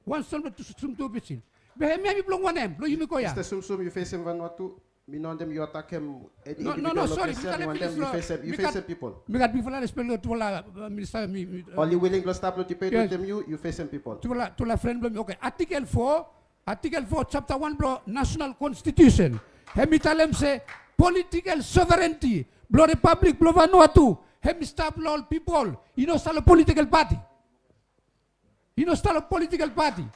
Wan ston blong stum tu pijin. Be hemia hemi blong wanem blong yumi go ya? Mista Sumsum, yu fesem Vanuatu. Mi no wantem yu atakem eni individual location. No, no, no, sori, mi talem finis long, yu fesem pipol. Mi gat bigfala respek long tufala, uh, minista, mi, mi, uh, oli wiling blong stap long debate wetem yu, yu fesem pipol. Tufala, tufala fren blong mi. Oke, Artikel fo, Artikel fo, Japta wan blong National Konstitusen, hemi talem se politikel sovereniti blong Ripablik blong Vanuatu hemi stap long ol pipol. I no stap long politikel pati. I no stap long politikel pati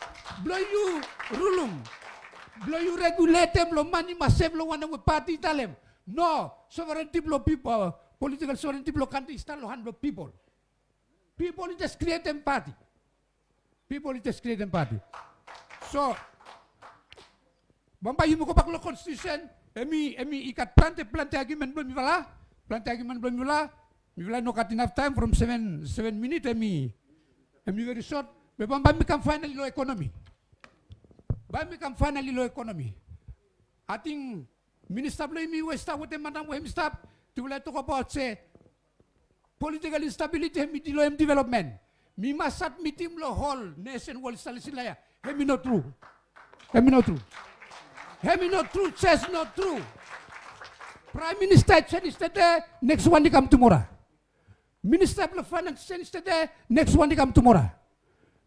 blong yu rulum, blong yu regiuletem long man i mas sev long wanem we pati i talem. No, sovereniti blong pipol, politikel sovereniti blong kantri i stap long han blong pipol. Pipol i jes krietem pati. Pipol i jes krietem pati. So bambae yumi gobak long konstitusen, hemi, hemi i gat plante, plante agiumen blong mifala, plante agiumen blong mifala. Mifala i no gat inaf taem from seven, seven minit, hemi, hemi veri sot. Be bambae mi kam faenali long ekonomi. Bae mi kam faenali long ekonomi. Ating minista blong yumi we i stap wetem madam we hemi stap, tufala i tokbaot se politikel instabiliti hemi dileem developmen. Mi mas admitim long hol nesen we oli stap lisin long ya, hemi no tru. Hemi no tru. Hemi no tru, jes no tru. Praem Minista i jenis tede, neks wan i kam tumora. Minista blong Faenans i jenis tede, neks wan i kam tumora.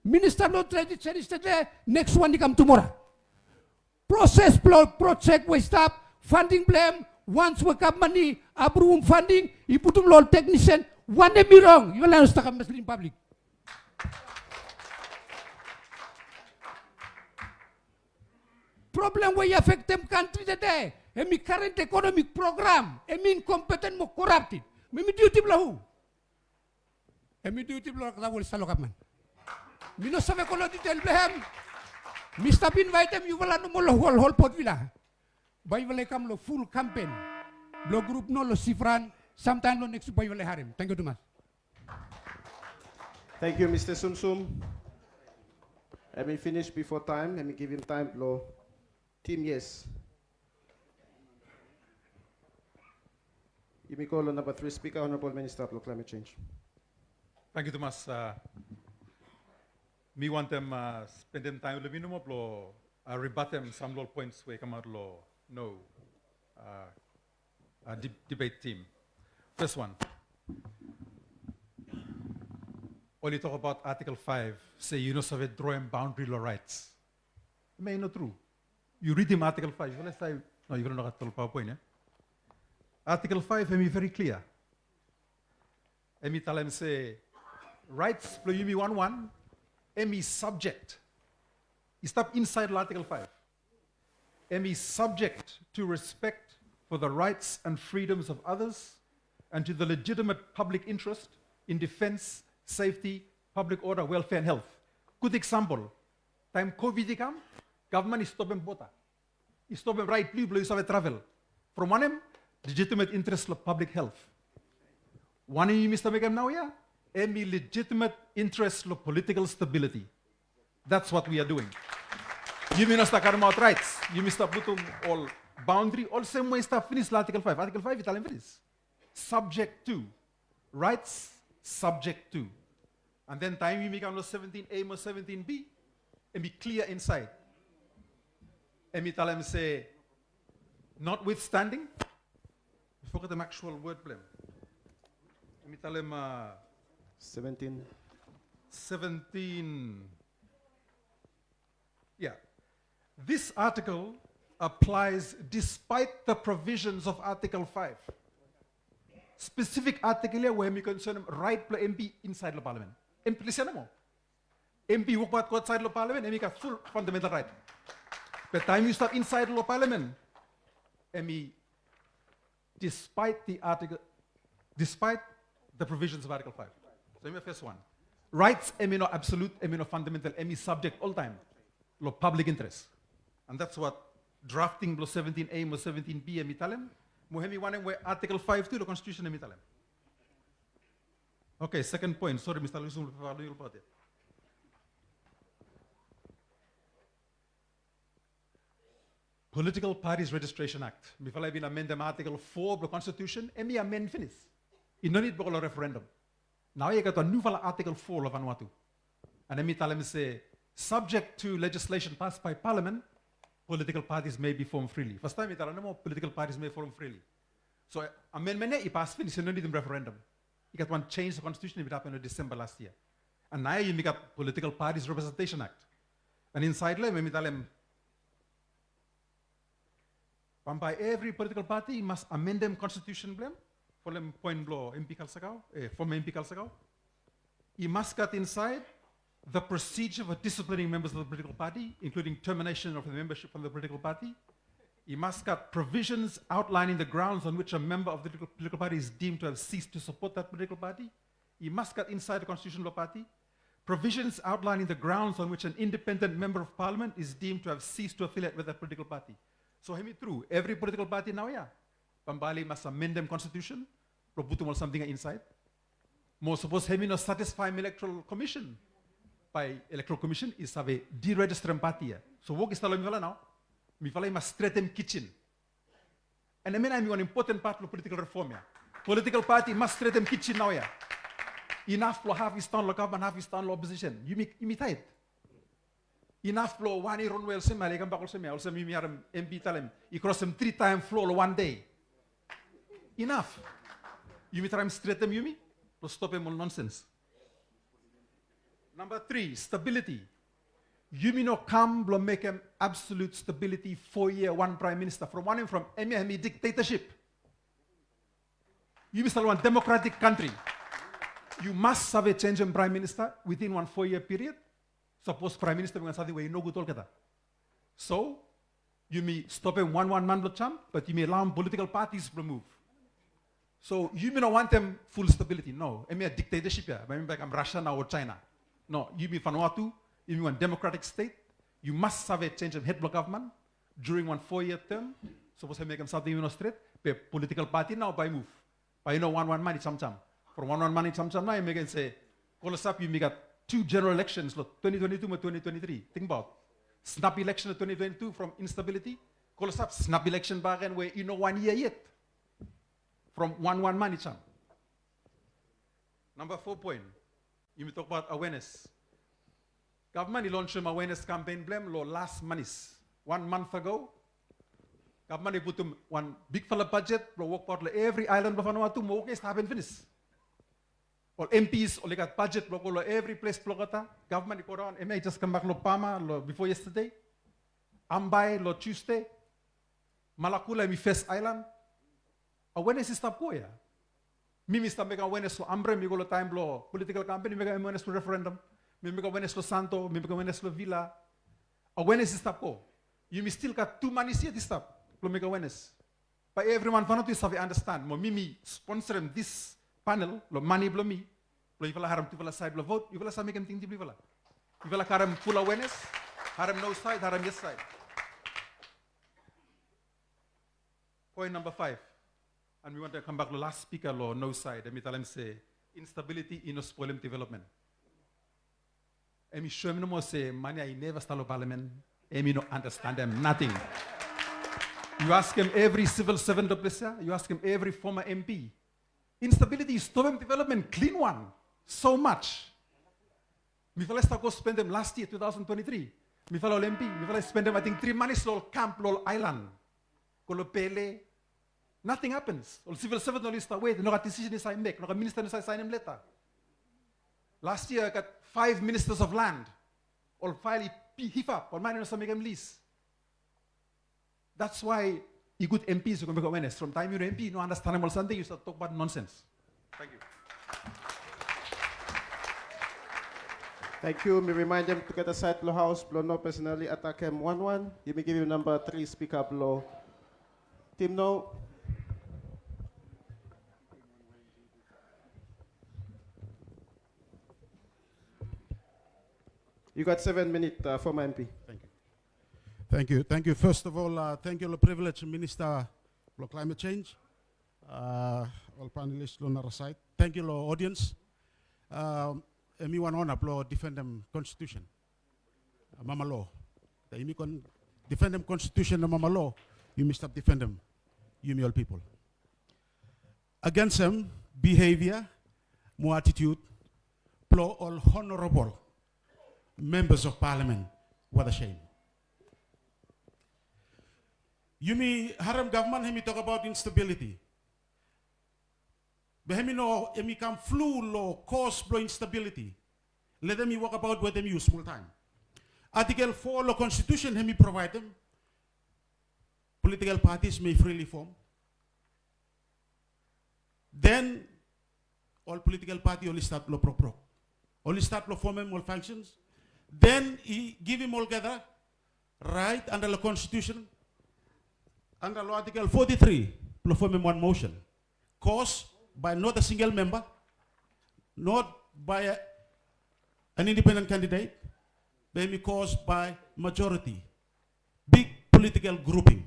Minista blong Tred i jenis tede, neks wan i kam tumora. Proses blong projek we i stap, fanding blong hem, wans we gavman i apruvum fanding, i putum long ol teknisen, wanem i rong? Yufala no stap kam mislidim pablik. Problem we i afektem kantri tede, hemi current economic program hemi incompetent mo corrupted. Mo hemi duty blong hu? Hemi duty blong olgeta we oli stap long gavman. Mi no save go long detail blong hem. Mi stap invaetem yufala nomo long hol, hol Port Vila. Bae yufala i kam long ful kampen blong grup no long Sifran, samtaem long neks wik bae yufala i harem. Tangkiu tumas. Tangkiu, Mista Sumsum. Hemi finis bifo taem, hemi givim taem blong Tim Yes. Yumi go long namba tri spika, Honorabol Minista blong Climate Change. Tangkiu tumas. A, mi wantem, a, spendem taem blong mi nomo blong, a, ribatem sam long ol poens we i kamaot long, no, a, a, dib-, debate tim. Fes wan. Oli tokbaot Artikel faef, se yu no save droem baondri long raets. Hemia i no tru. Yu ridim Artikel faef, yufala save, no, yufala no gat ol PowerPoint, e? Artikel faef hemi veri klia. Hemi talem se raets blong yumi wanwan hemi subject. I stap insaed long Artikel faef. Hemi subject to respect for the rights and freedoms of others and to the legitimate public interest in defense, safety, public order, welfare and health. Gud eksampol, taem COVID i kam, gavman i stopem boda. I stopem raet blong yu blong yu save travel. From wanem? Legitimate interest long public health. Wanem yumi stap mekem naoia? Hemi legitimate interest long political stability. That's what we are doing. Yumi no stap karemaot raets. Yumi stap putum ol baondri olsem we i stap finis long Artikel faef. Artikel faef i talem finis. Subject to. Raets subject to. And then taem yumi kam long seventin A mo seventin B, hemi klia insaed. Hemi talem se Notwithstanding, mi fogetem actual word blong hem. Hemi talem, uh, seventeen. Seventeen. Yeah. This article applies despite the provisions of Article five. Specific article ia we hemi concernem right blong MP insaed long Parliament. Hemi ples ia nomo. MP i wokbaot go aotsaed long Parliament, hemi gat full fundamental right. Be taem yu stap insaed long Parliament, hemi despite the article, despite the provisions of Article five. So hemi first one. Rights hemi no absolute, hemi no fundamental, hemi subject oltaem long public interest. And that's what drafting blong seventeen A mo seventeen B hemi talem. Mo hemi wanem we Article five tu long Constitution hemi talem. Okay, second point. Sorry, Mr. Lusum, Political Parties Registration Act. Mifala i bin amendem Article four blong Constitution, hemi amend finis. I no nid blong go long referendum. Naoia i gat wan niufala Article four long Vanuatu. And hemi talem se, subject to legislation passed by Parliament, political parties may be formed freely. Fastaem i talem nomo political parties may form freely. So amendment ia i pas finis, i no nidim referendum. I gat wan change long Constitution i bin hapen long December last year. And naoia yumi gat Political Parties Representation Act. And insaed long hem hemi talem bambae evri political party i mas amendem Constitution blong hem, folem poen blong MP Kalsakau, eh, former MP Kalsakau. I mas gat insaed the procedure for disciplining members of the political party, including termination of the membership from the political party. I mas gat provisions outlining the grounds on which a member of the political party is deemed to have ceased to support that political party. I mas gat insaed long Constitution blong party provisions outlining the grounds on which an independent member of Parliament is deemed to have ceased to affiliate with that political party. So hemi tru, evri political party naoia bambae oli mas amendem Constitution blong putum ol samting ia insaed. Mo sapos hemi no satisfaem Electoral Commission, bae Electoral Commission i save deregisterem party ia. So wok i stap long mifala nao. Mifala i mas stretem kitchen. And hemia nao hemi wan impoten pat blong political reform ia. Political party i mas stretem kitchen naoia. Inaf blong haf i stap long gavman, haf i stap long opposition. Yumi, yumi taet. Inaf blong wan i ronwe olsem ia, i kambak olsem ia, olsem yumi harem MP talem i krosem tri taem floa long wan dei. Inaf. Yumi traem stretem yumi blong stopem ol nonsens. Namba tri, stability. Yumi no kam blong mekem absolute stability, four year wan praem minista. From wanem? From hemia hemi dictatorship. Yumi stap long wan democratic country. Yu mas save jenjem praem minista within wan four year period. Sapos praem minista i mekem samting we i nogud olgeta. So yumi stopem wan wan man blong jam, bat yumi alaoem political parties blong muv. So yumi no wantem ful stability, no. Hemia dictatorship ia, bae hemi bae kam Russia nao o China. No, yumi Vanuatu, yumi wan democratic state. Yu mas save jenjem hed blong gavman during wan four year term. Sapos hemi mekem samting i no stret, be political party nao bae i muv. Bae i no wan wan man i jamjam. From wan wan man i jamjam nao i mekem se, klosap yumi gat tu general elections long twenty twenty-two mo twenty twenty-three. Tingbaot. Snap election long twenty twenty-two from instability. Klosap snap election bakegen we i no wan yia yet from wan wan man i jam. Namba fo poen. Yumi tokbaot awareness. Gavman i lonsem awareness campaign blong hem long las manis. Wan month ago, gavman i putum wan bigfala bajet blong wokbaot long evri aelan blong Vanuatu mo wok ia i stap hapen finis. Ol MPs oli gat bajet blong go long evri ples blong olgeta. Gavman i godaon, hemia i jes kambak long Palmer long bifo yestade. Ambae long Tuesday. Malakula hemi fes aelan. Awareness i stap go ia. Mi mi stap mekem awareness long Ambrym, mi go long taem blong political campaign, mi mekem awareness long referendum. Mi mekem awareness long Santo, mi mekem awareness long Vila. Awareness i stap go. Yumi stil gat tu manis yet i stap blong mekem awareness. Bae evriwan Vanuatu i save andasten. Mo mi mi sponsorem dis panel long mane blong mi. Blong yufala harem tufala saed blong vote, yufala save mekem tingting blong yufala. Yufala karem ful awareness, harem no saed, harem yes saed. Poen namba faef. And mi wantem kambak long las spika long no saed. Hemi talem se instability i no spolem development. Hemi soem nomo se man ia i neva stap long palamen, hemi no andastendem nating. Yu askem evri civil servant long ples ia, yu askem evri former MP. Instability i stopem development klin wan. So much. Mifala i stap go spendem las yia, two thousand twenty-three. Mifala ol MP, mifala i spendem ating tri manis long ol kamp long ol aelan. go long pele. Nothing happens. Ol civil servant oli stap wet, no gat decision i save mek, no gat minista i save saenem leta. Last year, I got five ministers of land. Ol fael i hif ap, ol man i no save mekem lis. That's why i gud M Ps i go mekem awareness. From taem yu no M P, yu no andastanem ol samting, yu stap tokbaot nonsens. Thank you. Thank you. Mi rimaendem tugeta saed long haos blong no personally atakem wanwan. Yumi givim namba tri spika blong tim nao. You got seven minute, uh, former M P. Thank you. Thank you. Thank you. First of all, uh, thank you long privilege, Minista blong Climate Change. Uh, ol panelist long nara saed. Thank you long audience. Um, hemi wan ona blong difendem constitution. Uh, mama law. Taem yumi kon difendem constitution na mama law, yumi stap difendem yumi ol pipol agensem behavior mo attitude blong ol honorable members of parliament. What a shame. Yumi harem gavman hemi tokbaot instability. Be hemi no, hemi kam flu long cause blong instability. Letem mi wokbaot wetem yu smol taem. Article four long constitution hemi provaedem political parties may freely form. Den ol political party oli stat blong brokbrok. Oli stat blong fomem ol functions. Den i givim olgeta raet anda long constitution, anda long article forty-three, blong fomem wan motion. Cause by not a single member, not by a, an independent candidate, be hemi cause by majority, big political grouping.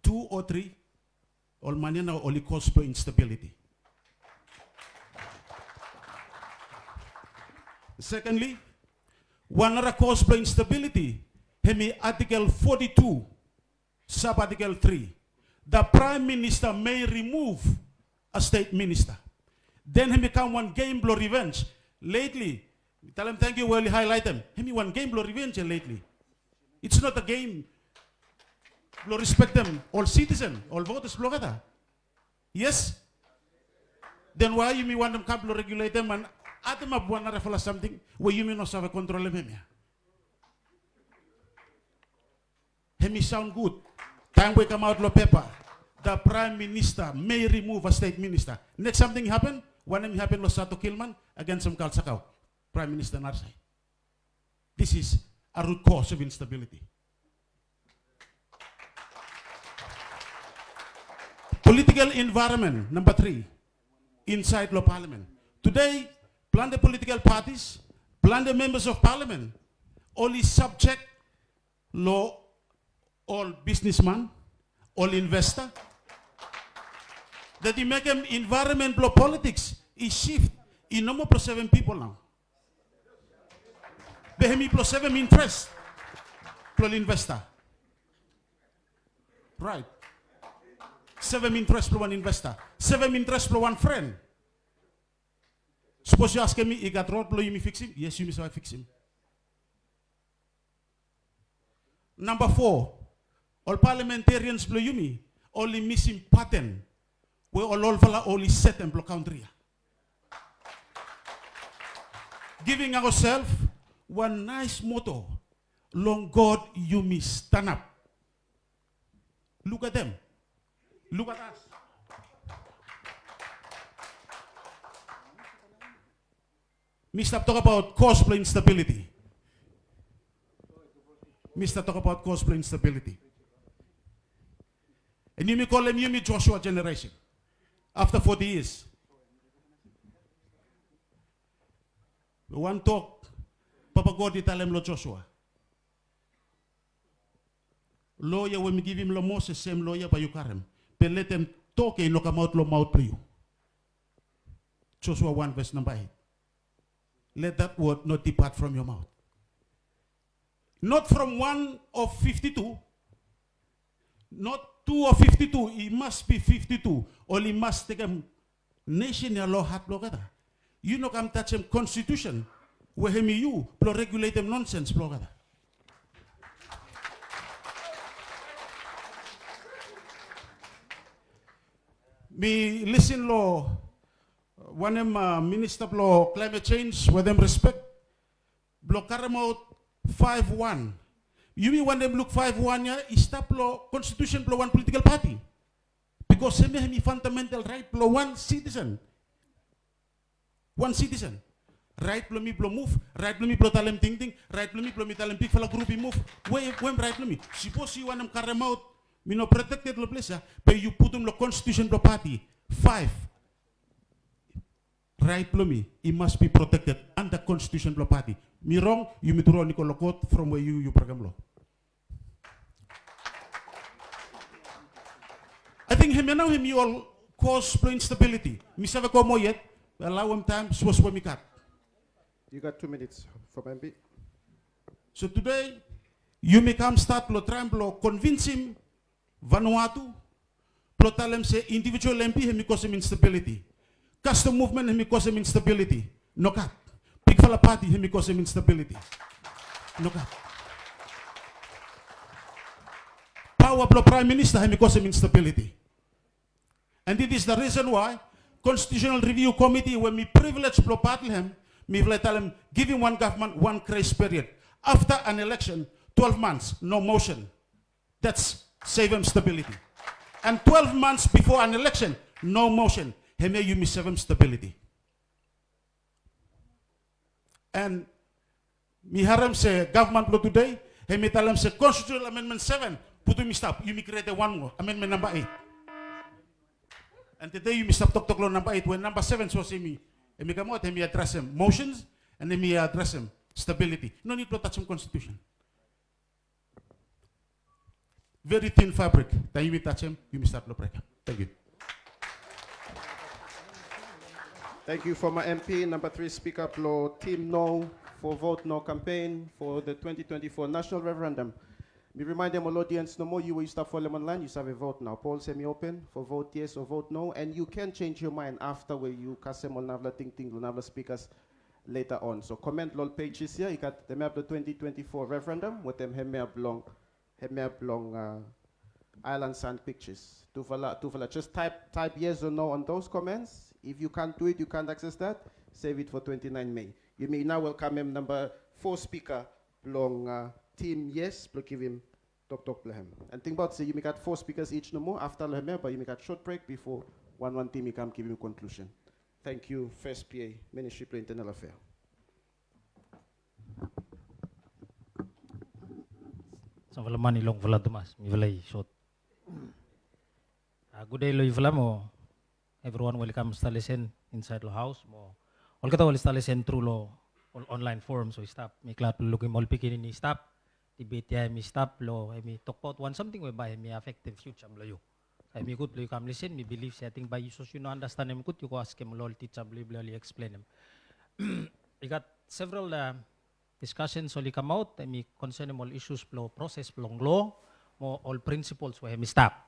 Tu o tri, ol man ya nao oli cause blong instability. Secondly, wan nara cause blong instability, hemi article forty-two, sub-article three. The Prime Minister may remove a state minister. Den hemi kam wan game blong revenge. Lately, mi talem tangkiu we oli haelaetem. Hemi wan game blong revenge ya lately. It's not a game blong respektem ol citizen, ol voters blong olgeta. Yes? Den why yumi wantem kam blong reguletem and ademap wan narafala samting we yumi no save kontrolem hemia? Hemi saon gud. Taem we i kamaot long pepa, the Prime Minister may remove a state minister. Neks samting i hapen, wanem i hapen long Sato Gilman agensem Cal Sakau, Prime Minister nara saed. This is a root cause of instability. Political environment, namba tri, insaed long parliament. Today, plante political parties, plante members of parliament, oli subject long ol bisnisman, ol investor. That i mekem environment blong politiks i shift, i no moa blong sevem pipol nao. Be hemi blong sevem interest blong ol investor. Raet. Sevem interest blong wan investor. Sevem interest blong wan fren. Sapos yu askem mi, i gat rod blong yumi fiksim? Yes, yumi save fiksim. Namba fo, ol parliamentarians blong yumi oli misim paten we ol olfala oli setem blong kantri ya. Giving ourself wan naes moto, long God yumi stanap. Look at them. Look at us. Mi stap tokbaot cause blong instability. Mi stap tokbaot cause blong instability. And yumi kolem yumi Joshua generation. Afta foti yias. Wan tok Papa God i talem long Joshua. Lo ya we mi givim long Moses, sem lo ya bae yu karem. Be letem tok ya i no kamaot long maot blong yu. Joshua wan ves namba eit. Let that word not depart from your mouth. Not from one of fifty-two. Not two of fifty-two. I mas be fifty-two. Oli mas tekem nesen ya long hat blong olgeta. Yu no kam tajem konstitusen we hemi yu blong reguletem nonsens blong olgeta. Mi lisin lo wanem, a, minista blo climate change, wetem respek, blo karemaot faef wan. Yumi wantem luk faef wan ya i stap lo konstitusen blo wan political party. Bikos hemia hemi fundamental rait blo wan citizen. Wan citizen. Rait blo mi blo muf, rait blo mi blo talem tingting, rait blo mi blo mi talem bigfala grup i muf. We, we hem rait blo mi? Sipos yu wantem karemaot mi no protekted lo ples ya, be yu putum lo konstitusen blo party. Faef. Rait blo mi i mas be protekted anda konstitusen blo party. Mi rong, yumi tu oni go lo kot from we yu, yu brekem lo. Ating hemia nao hemi ol kos blo instability. Mi save go moa yet, be alaoem taem suasua mi gat. Yu gat tu minits from MP. So tede yumi kam stat blo traem blo konvinsim Vanuatu blo talem se individual MP hemi kosem instability. Custom movement hemi kosem instability. Nogat. Bigfala party hemi kosem instability. Nogat. Paoa blo praem minista hemi kosem instability. And it is the reason why Constitutional Review Committee, we mi privilege blo pat lo hem, mifala i talem givim wan gavman wan grace period. Afta an election, twelve months, no motion. That's sevem stability. And twelve months bifo an election, no motion. Hemia yumi sevem stability. And mi harem se gavman blo tede hemi talem se constitutional amendment seven putum i stap, yumi krietem wan moa, amendment namba eight. And tede yumi stap toktok lo namba eight, we namba seven sapos hemi, hemi kamaot, hemi adresem motions and hemi adresem stability. No nid blo tajem constitution. Very thin fabric. Taem yumi tajem, yumi stat blo brekem. Tangkiu. Tangkiu, former MP. Namba tri spika blo Team No for Vote No campaign for the twenty twenty-four national referendum. Mi rimaendem ol odiens nomo, yu we yu stap folem online, yu save vot nao. Polls hemi open for vote yes o vote no, and you can change your mind afta we yu kasem ol narafala tingting lo narafala spikas later on. So comment lo ol pages ya, i gat hemia blo twenty twenty-four referendum wetem hemia blong, hemia blong, uh, Island Sand Pictures. Tufala, tufala, just type, type yes or no on those comments. If you can't do it, you can't access that, save it for twenty-nine May. Yumi nao welkamem namba fo spika blong, uh, Team Yes blo givim toktok blo hem. And tingbaot se yumi gat fo spikas each nomo, afta lo hemia bae yumi gat short break bifo wanwan tim i kam givim konklusen. Tangkiu, Fes PA, Ministri blo Internal Afea. Samfala man i longfala tumas, mifala i sot. A, gudei lo yufala mo evriwan we oli kam stap lisen insaed lo haos mo olgeta we oli stap lisen tru lo ol online forums we i stap. Mi glad blo lukim ol pikinini i stap, debate ya hemi stap lo hemi tokbaot wan samting we bae hemi afektem fiuja blo yu. Hemi gud blo yu kam lisen, mi bilif se ating bae yu, sapos yu no andastanem gud, yu go askem lo ol tija blo yu blo oli eksplenem. I gat several, uh, discussions oli kamaot, hemi konsenem ol issues blo proses blong lo mo ol principles we hemi stap.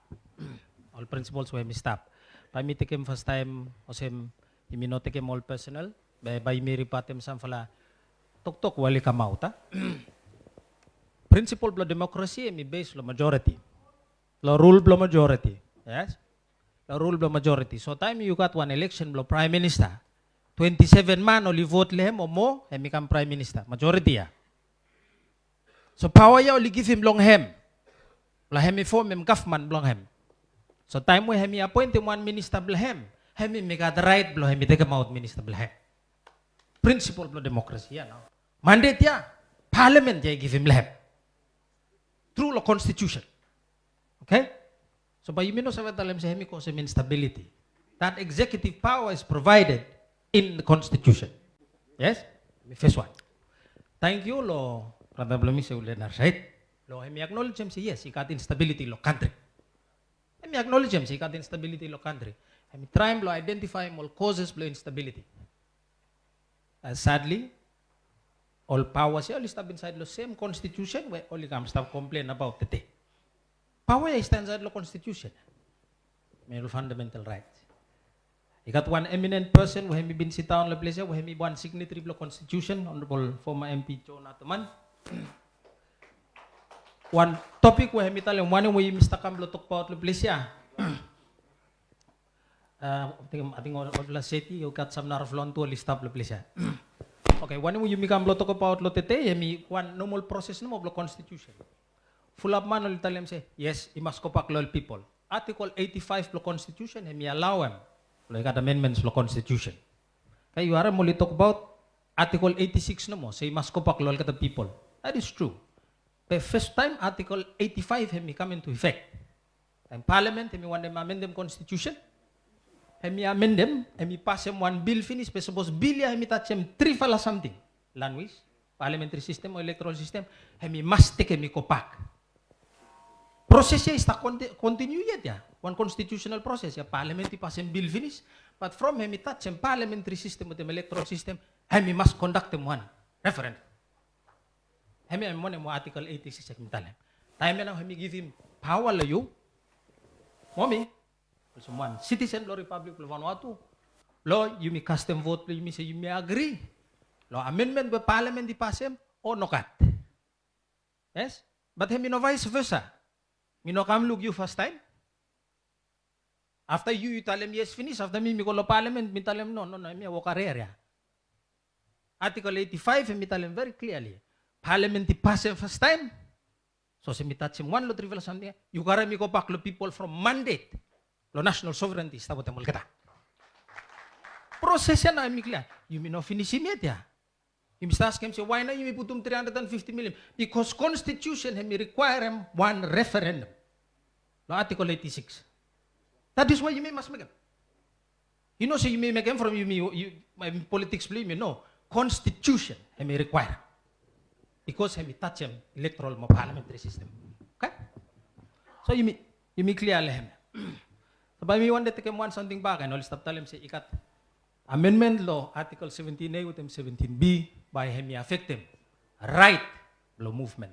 Ol principles we hemi stap. Bae mi tekem fastaem olsem, yumi no tekem ol personal, be bae mi ribatem samfala toktok we oli kamaot, a. Principle blo democracy hemi base lo majority. Lo rul blo majority. Yes? Lo rul blo majority. So taem yu gat wan eleksen blo praem minista, twenty-seven man oli vot lo hem o moa, hemi kam praem minista. Majority ya. So paoa ya oli givim long hem blo hemi fomem gavman blong hem. So taem we hemi apoentem wan minista blo hem, hemi, hemi gat raet blo hemi tekemaot minista blo hem. Principle blo democracy ya nao. Mandate ya, palamen ya i givim lo hem tru lo konstitusen. Okay? So bae yumi no save talem se hemi kosem instability. That executive power is provided in the constitution. Yes? Hemi fes wan. Tangkiu lo brata blo mi se Ulenar saed. Lo hemi acknowledgem se yes, i gat instability lo kantri. Hemi acknowledgem se i gat instability lo kantri. Hemi traem blo identifaem ol causes blo instability. Uh, sadly, ol powers ya oli stap insaed lo sem constitution we oli kam stap komplen abaot tede. Paoa ya i stap insaed lo constitution. Hemi ol fundamental rights. I gat wan eminent person we hemi bin sidaon lo ples ya, we hemi wan signatory blo constitution, Honorable former MP John Ataman. Wan topik we hemi talem wanem we yumi stap kam blo tokbaot lo ples ya. Ating ol, ol Laseti, yu gat sam narafala wan tu oli stap long ples ia. Oke, wanem we yumi kam blong tokbaot long tede, hemi wan normal proses nomo blong konstitusen. Fulap man oli talem se, yes, i mas gobak long ol pipol. Article eighty-five blong konstitusen, hemi alaoem blong i gat amendments blong konstitusen. Oke, yu harem oli tokbaot Article eighty-six nomo, se i mas gobak long olgeta pipol. That is true. Be fastaem Article eighty-five hemi kam into effect. Taem Palamen hemi wantem amendem konstitusen, hemi amendem, hemi pasem wan bil finis, be sapos bil ia hemi tajem trifala samting, lanwis, parliamentary system o electoral system, hemi mas tekem i gobak. Proses ia i stap konti-, kontiniu yet ia. Wan constitutional proses ia, Palamen i pasem bil finis, but from hemi tajem parliamentary system wetem electoral system, hemi mas kondaktem wan referendum. Hemia hemi wanem we Article eighty-six hemi talem. Taem ia nao hemi givim paoa long yu mo mi, olsem wan sitisen blong Ripablik blong Vanuatu, blong yumi kastem vot blong yumi se yumi agri long amendment we Palamen i pasem o nogat. Yes? But hemi no vice versa. Mi no kam luk yu fastaem. Afta yu, yu talem yes finis, afta mi, mi go long Palamen, mi talem no, no, no, hemia wok harere ia. Article eighty-five hemi talem very clearly. Palamen i pasem fastaem. So se mi tajem wan long trifala samting ia, yu karem i gobak long pipol from mandate blong national sovereignty i stap wetem olgeta. Proses ia nao hemi klia. Yumi no finisim yet ia. Yumi stap askem se, why nao yumi putum three hundred and fifty million? Because konstitusen hemi rikwaerem wan referendum long Article eighty-six. That is why yumi mas mekem. Yu no se yumi mekem from yumi, yu, politiks blong yumi, no. Konstitusen hemi rikwaerem. Because hemi tajem electoral mo parliamentary system. Oke? So yumi, yumi klia long hem. So bae mi wantem tekem wan samting bak, and oli stap talem se i gat amendment long Article seventeen A wetem seventeen B, bae hemi afektem raet blong muvmen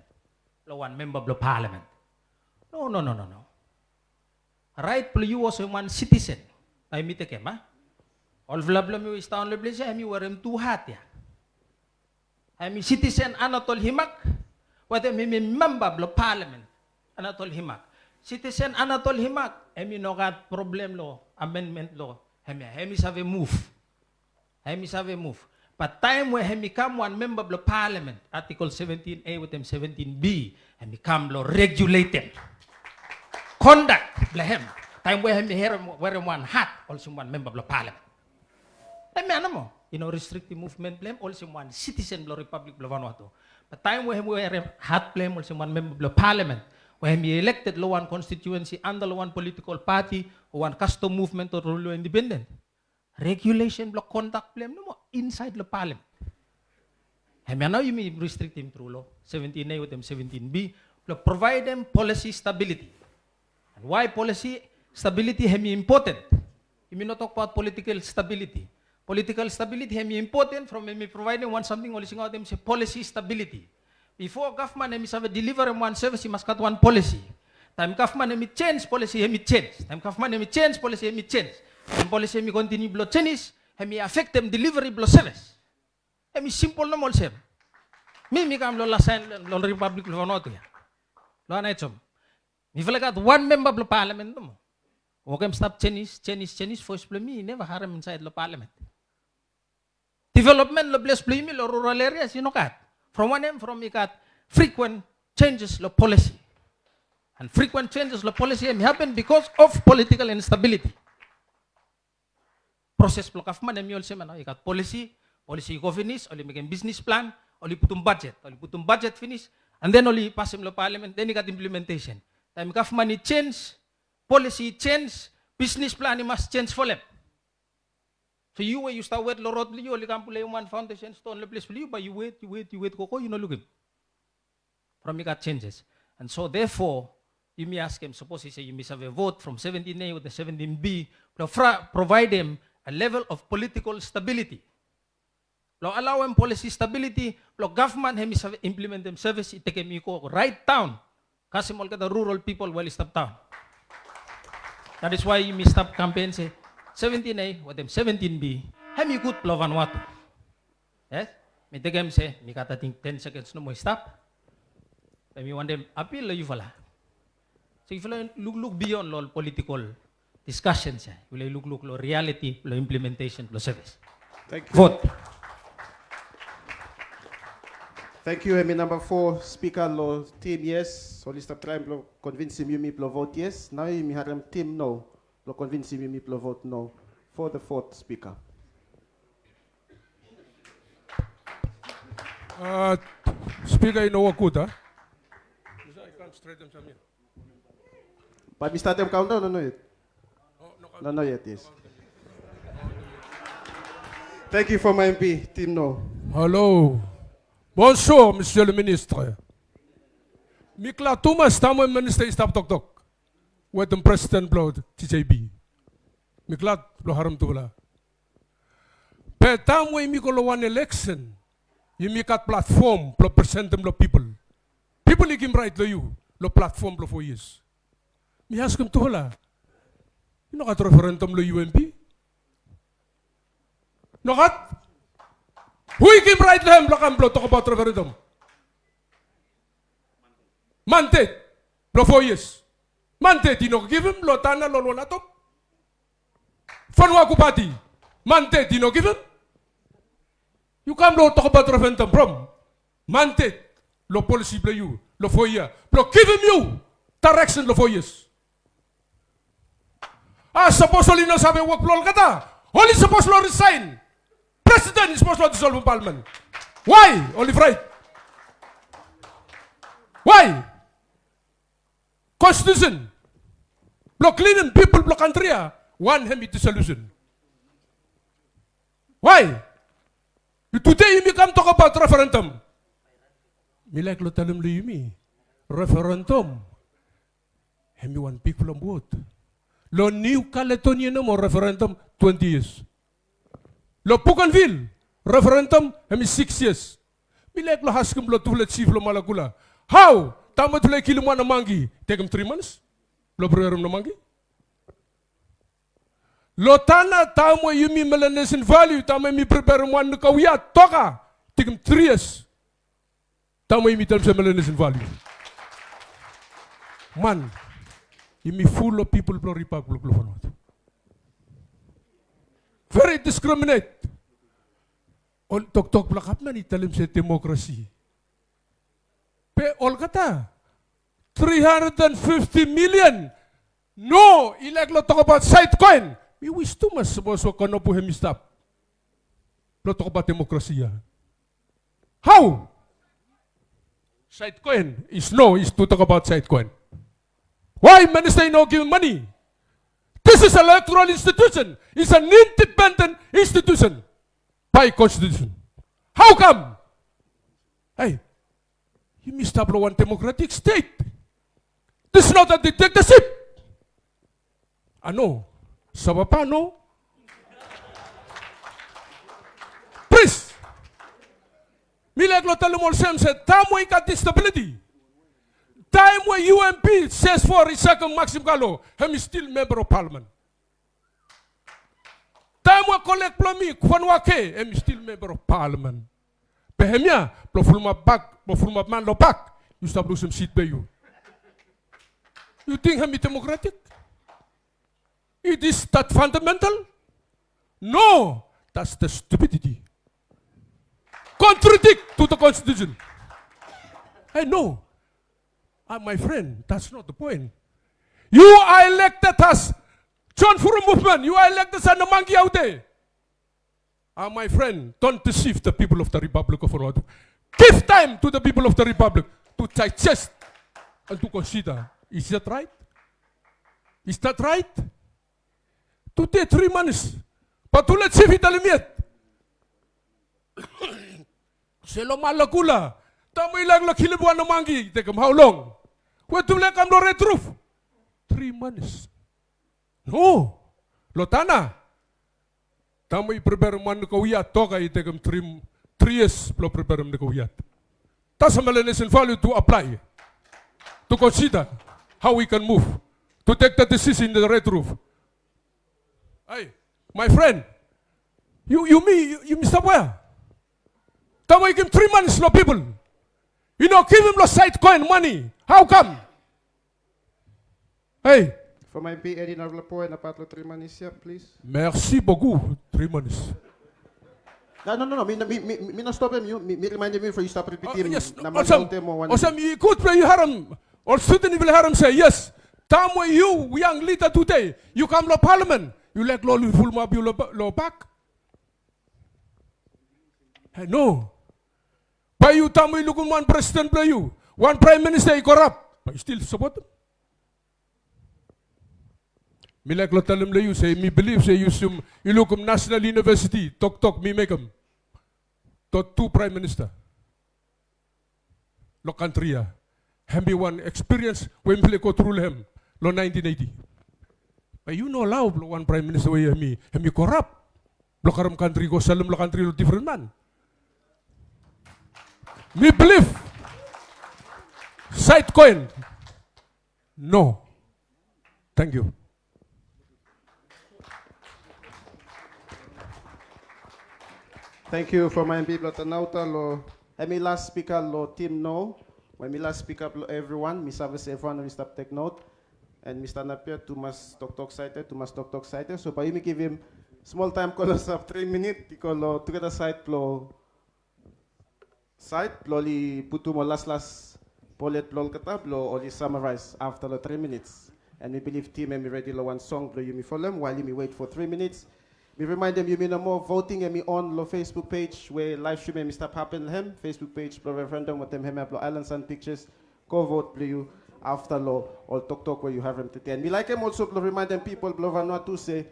blong wan memba blong Palamen. No, no, no, no, no. Raet blong yu olsem wan sitisen, bae mi tekem, a? Olfala blong mi we i stap long ples ia, hemi werem tu hat ia. Hemi sitisen Anatol Himak, wetem hemi memba blong Palamen, Anatol Himak. Sitisen Anatol Himak hemi no gat problem long amendment long hemia. Hemi save muv. Hemi save muv. But taem we hemi kam wan memba blong Palamen, Article seventeen A wetem seventeen B hemi kam blong reguletem kondak blong hem. Taem we hemi werem wan hat olsem wan memba blong Palamen. Hemia nomo. I no restriktem muvmen blong hem olsem wan sitisen blong Ripablik blong Vanuatu. Be taem we hem werem hat blong hem olsem wan memba blong Palamen, we hemi elekted long wan konstituensi anda long wan politikol pati o wan kastom muvmen o rul long indipenden, regulesen blong kondak blong hem nomo insaed long Palamen. Hemia nao yumi restriktem tru long seventeen A wetem seventeen B blong provaedem polisi stabiliti. And why polisi stabiliti hemi impoten? Yumi no tokbaot politikol stabiliti. Politikol stabiliti hemi impoten from hemi provaedem wan samting oli singaotem se polisi stabiliti. Bifo gavman hemi save deliverem wan sevis, i mas gat wan polisi. Taem gavman hemi jenis, polisi hemi jenis. Taem gavman hemi jenis, polisi hemi jenis. Taem polisi hemi kontiniu blong jenis, hemi afektem deliveri blong sevis. Hemi simpol nomo olsem. Mi, mi kam long lasaen long Ripablik blong Vanuatu ia, long Anaheim. Mifala i gat wan memba blong Palamen nomo. Wokem stap jenis, jenis, jenis, voes blong mi i neva harem insaed long Palamen. Developmen long ples blong yumi long rural areas i no gat. From wanem? From i gat frequent changes long polisi. And frequent changes long polisi hemi hapen because of political instability. Proses blong gavman hemi olsem ia nao, i gat polisi, polisi i go finis, oli mekem bisnis plan, oli putum bajet, oli putum bajet finis, and then oli pasem long Palamen, then i gat implementesen. Taem gavman i jenis, polisi i jenis, bisnis plan i mas jenis folem. So yu we yu stap wet long rod blong yu, oli kam pulem wan faondesen ston long ples blong yu, bae yu wet, yu wet, yu wet gogo, yu no lukim. From i gat jenis. And so therefore yumi askem, sapos i se yumi save vot from seventeen A wetem seventeen B blong provaedem a level of political stability blong alaoem polisi stabiliti blong gavman hemi save implementem sevis i tekem i go raet daon kasem olgeta rural pipol we oli stap daon. That is why yumi stap kampen se seventeen A wetem seventeen B hemi gud blong Vanuatu. Yes? Mi tekem se mi gat ating ten sekens nomo i stap. Be mi wantem apil long yufala. So yufala lukluk bion long ol politikol discussions ia, i lukluk long reality long implementation long service. Thank you. Vote. Thank you, hemi namba four speaker long tim yes. Oli stap traem blong konvinsim yumi blong vote yes. Nao yumi harem tim no blong konvinsim yumi blong vote no for the fourth speaker. Uh, Speaker, i no wok gud, a? Bae mi statem kaundaon o no yet? No, no yet, yes. Thank you for my M P, tim no. Halo. Bonsoir, Monsieur le Ministre. Mi glad tumas taem we minista i stap toktok wetem presiden blong T J B. Mi glad blong harem tufala. Be taem we yumi go long wan eleksen, yumi gat platfom blong presentem long pipol. Pipol i givim raet long yu long platfom blong fo yias. Mi askem tufala, i no gat referendum long U M P? Nogat. Hu i givim raet long hem blong kam blong tokbaot referendum? Mandet blong fo yias. Mandet i no givim long Tana, Loluwa na Tom. Vanuatu Pati, mandet i no givim. Yu kam long tokbaot referendum from mandet long polisi blong yu long fo yia blong givim yu daereksen long fo yias. A sapos oli no save wok blong olgeta, oli sapos long risaen. Presiden i sapos long disolvem palamen. Wae oli fraet? Wae? Konstitusen blong klinim pipol blong kantri ia, wan hemi disolusen. Wae? Tude yumi kam tokbaot referendum. Mi laek long talem long yumi, referendum hemi wan bigfala wod. Long New Caledonia nomo referendum twenti yias. Long Bougainville referendum hemi sikis yias. Mi laek long askem long tufala jif long Malakula, hao taem we tufala i kilim wan mangki, tekem tri mans blong preperem long mangki? Long Tana, taem we yumi Melanesian Valley, taem we yumi preperem wan nukawia toka, tekem tri yias. Taem we yumi talem se Melanesian Valley. Man, yumi ful long pipol blong Ripablik blong Vanuatu. Veri diskriminate. Ol toktok blong gavman i talem se demokrasi. Be olgeta tri handred and fifti milian no i laek long tokbaot saed koen. Mi wis tumas sapos we Konopu hemi stap blong tokbaot demokrasi ia. Hao? Saed koen is no, is tu tokbaot saed koen. Wae minista i no givim mane? This is electoral institution, is an independent institution by constitution. Hao kam? Hei, yumi stap long wan demokratik stet. This is not a dictatorship. A no? Save papa no? Plis. Mi laek long talem olsem se taem we i gat instabiliti, taem we U M P, Sesfo, Resaeka, Maxim Galo, hemi stil memba of palamen. Taem we koleg blong mi, Kufanua Ke, hemi stil memba of palamen. Be hemia blong fulumap bak, blong fulumap man long bak, yu stap lusum sit blong yu. Yu ting hemi demokratik? It is that fundamental? No, that's the stupidity. Contradict to the constitution. I know. Ah, my friend, that's not the point. You are elected as John Furu movement. You are elected as Namangi out there. Ah, my friend, don't deceive the people of the Republic of Vanuatu. Give time to the people of the Republic to digest and to consider. Is that right? Is that right? Tude tri manis. Be tufala jif i talem yet se long Malakula, taem we i laek long kilim wan Namangi, i tekem hao long we tufala i kam long Red Roof? Tri manis. No. Long Tana, taem we i preperem wan nukawia toka, i tekem tri, tri yias blong preperem nukawia. Tasem Melanesian Valley to apply, to consider how we can move, to take the decision in the Red Roof. Hey, my friend, yu, yumi, yumi stap wea? Taem we i givim tri manis long pipol, i no givim long saed koen mane. Hao kam? Hei, From MP, eni narafala poen abaot long Trimanis ia, plis. Merci beaucoup, Trimanis. No, no, no, no. Mi, mi, mi, mi no stopem yu. Mi, mi rimaendem yu bifo yu stap ripitim. Olsem, i gud blong yu harem. Ol studen i bin harem se, yes. Taem we yu, yang lida tude, yu kam long palamen, yu laik long oli fulumap yu long bak? No. Bae yu taem we yu lukim wan presiden blong yu, wan praem minista i korap, bae yu stil sapotem? Mi laik long talem long yu se mi bilif se yu lukim National University toktok mi mekem, tu praem minista long kantri ia. Hemi wan ekspiriens we mifala i gotru long hem long naentin eiti. Bae yu no alao blong wan praem minista we hemi, hemi korap blong karem kantri i go selem long kantri long difren man. Mi bilif saed koen. No. Tangkiu. Tangkiu from MP blong Tanau Ata. Long hemi las spika long tim nao. We hemi las spika blong evriwan, mi save se evriwan oli stap tek not. And mi stanap ia tumas toktok saed ia, tumas toktok saed ia. So bae yumi givim smol taem, klosap tri minit i go long tugeta saed blong saed blong oli putum ol laslas bolet blong olgeta blong oli samaraes afta long tri minits. And mi bilif tim hemi redi long wan song blong yumi folem wael yumi wet fo tri minits. Mi rimaendem yumi nomo, voting hemi on long Facebook pej we laev strim hemi stap hapen long hem, Facebook pej blong Referendum wetem hemia blong Island Sun Pictures. Go vot blong yu afta long ol toktok we yu harem tede. And mi laekem olso blong rimaendem pipol blong Vanuatu se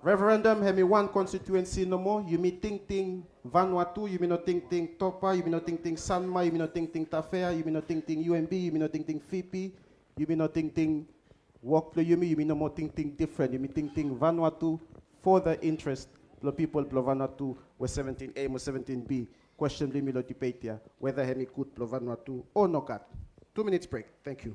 Referendum hemi wan konstitiuensi nomo. Yumi tingting Vanuatu, yumi no tingting Topa, yumi no tingting Sanma, yumi no tingting Tafea, yumi no tingting UMB, yumi no tingting VP, yumi no tingting wok blong yumi, yumi no moa tingting difren. Yumi tingting Vanuatu for the interest blong pipol blong Vanuatu we seventin A mo seventin B. Kwesten blong yumi long dibet ia, weta hemi gud blong Vanuatu o nogat. Tu minits brek. Tangkiu.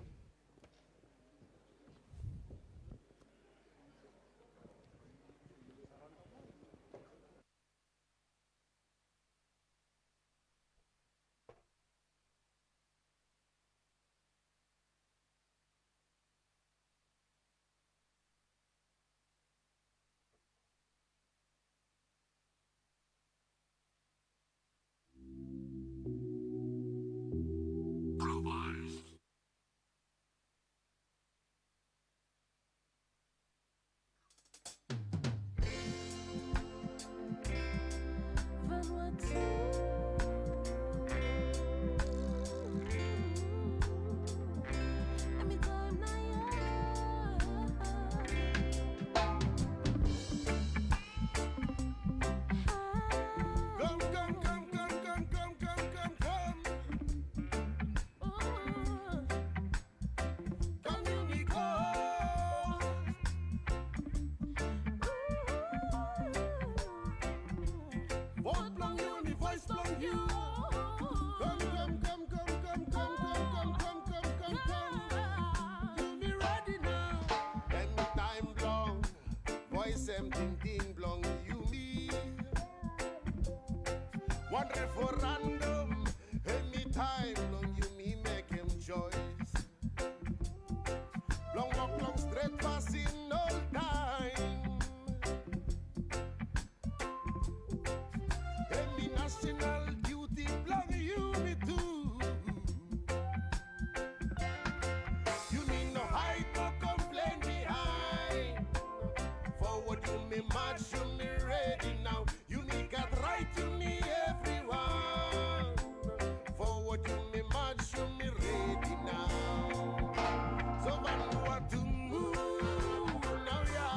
Vote blong yu, mi voes blong yu. Kam, kam, kam. Yumi redi nao. Hemi taem blong voesem tingting blong yumi. Wan referendum, hemi taem blong yumi mekem joes. Blong wok long stret fasin oltaem. Hemi nasenal diuti blong yumi tu. Yumi no haed o komplen bihaen. Fowod yumi maj, yumi redi nao. Yumi gat raet, yumi evriwan. Fowod yumi maj, yumi redi nao. So Vanuatu, muv naoia.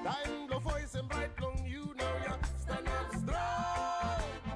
Taem blong voesem raet blong yu naoia. Stanap strong.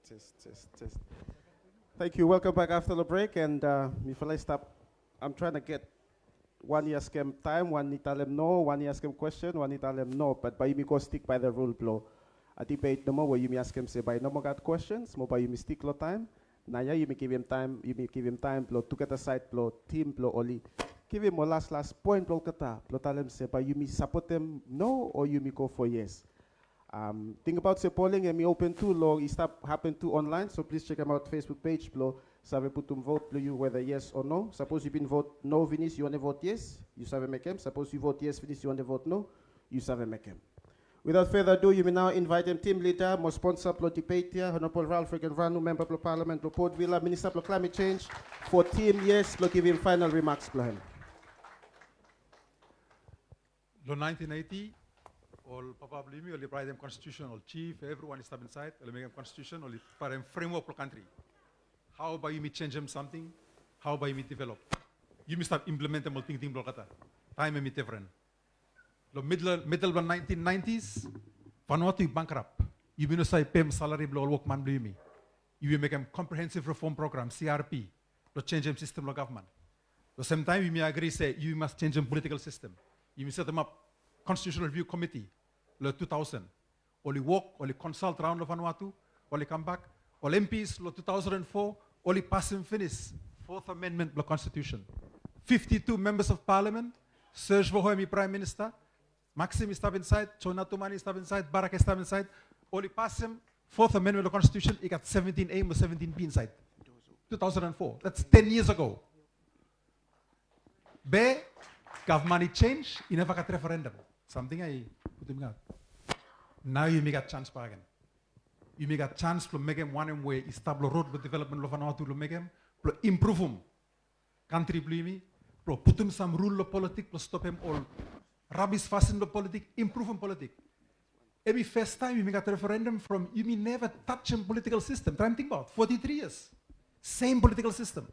Test, test, test. Thank you. Welcome back after the break, and, uh, mifala i stap. I'm trying to get, wan i askem taem, wan i talem no, wan i askem question, wan i talem no, but bae yumi go stick by the rule blo a debate nomo we yumi askem se bae no moa gat questions, mo bae yumi stick lo taem. Naoia yumi givim taem, yumi givim taem blo tugeta saed blo tim blo oli givim ol las las poen blo olgeta blo talem se bae yumi sapotem no o yumi go fo yes. Um, tingbaot se polling hemi open tu lo i stap hapen tu online, so plis jekemaot Facebook page blo save putum vote blo yu whether yes o no. Sapos yu bin vote no finis, yu wantem vote yes, yu save mekem. Sapos yu vote yes finis, yu wantem vote no, yu save mekem. Without further ado, yumi nao invaetem team leader mo sponsor blo debate ia, Honorable Ralph Regenvanu, Member blo Parliament blo Port Vila, Minister blo Climate Change, fo team yes blo givim final remarks blo hem. Lo nineteen eighty, ol papa blo yumi oli raetem constitution, ol chief, evriwan i stap insaed, oli mekem constitution, oli raetem framework blo kantri. Hao bae yumi jenjem samting, hao bae yumi develop. Yumi stap implementem ol tingting blo olgeta. Taem hemi defren. Lo middle, middle blo nineteen nineties, Vanuatu i bankrupt. Yumi no save pem salary blo ol wokman blo yumi. Yumi mekem comprehensive reform program, C R P, lo jenjem sistem lo gavman. Lo semtaem yumi agri se yumi mas jenjem political system. Yumi setemap Constitutional Review Committee lo two thousand. Oli wok, oli consult raon lo Vanuatu, oli kambak, ol M Ps lo two thousand and four, oli pasem finis Fourth Amendment blo Constitution. Fifty-two members of parliament, Serge Vohou hemi Prime Minister, Maxim i stap insaed, John Atumani i stap insaed, Barak i stap insaed, oli pasem Fourth Amendment lo Constitution, i gat seventeen A mo seventeen B insaed. Two thousand and four, that's ten years ago. Be gavman i jenj, i neva gat referendum. Samting ia i putum mi aot. Nao yumi gat jans bakegen. Yumi gat jans blo mekem wanem we i stap lo rod blo development lo Vanuatu lo mekem, blo impruvum kantri blo yumi, blo putum sam rul lo politik blo stopem ol rabis fasin blo politik, impruvum politik. Hemi fes taem yumi gat referendum from yumi neva tajem political system. Traem tingbaot, forty-three years, same political system.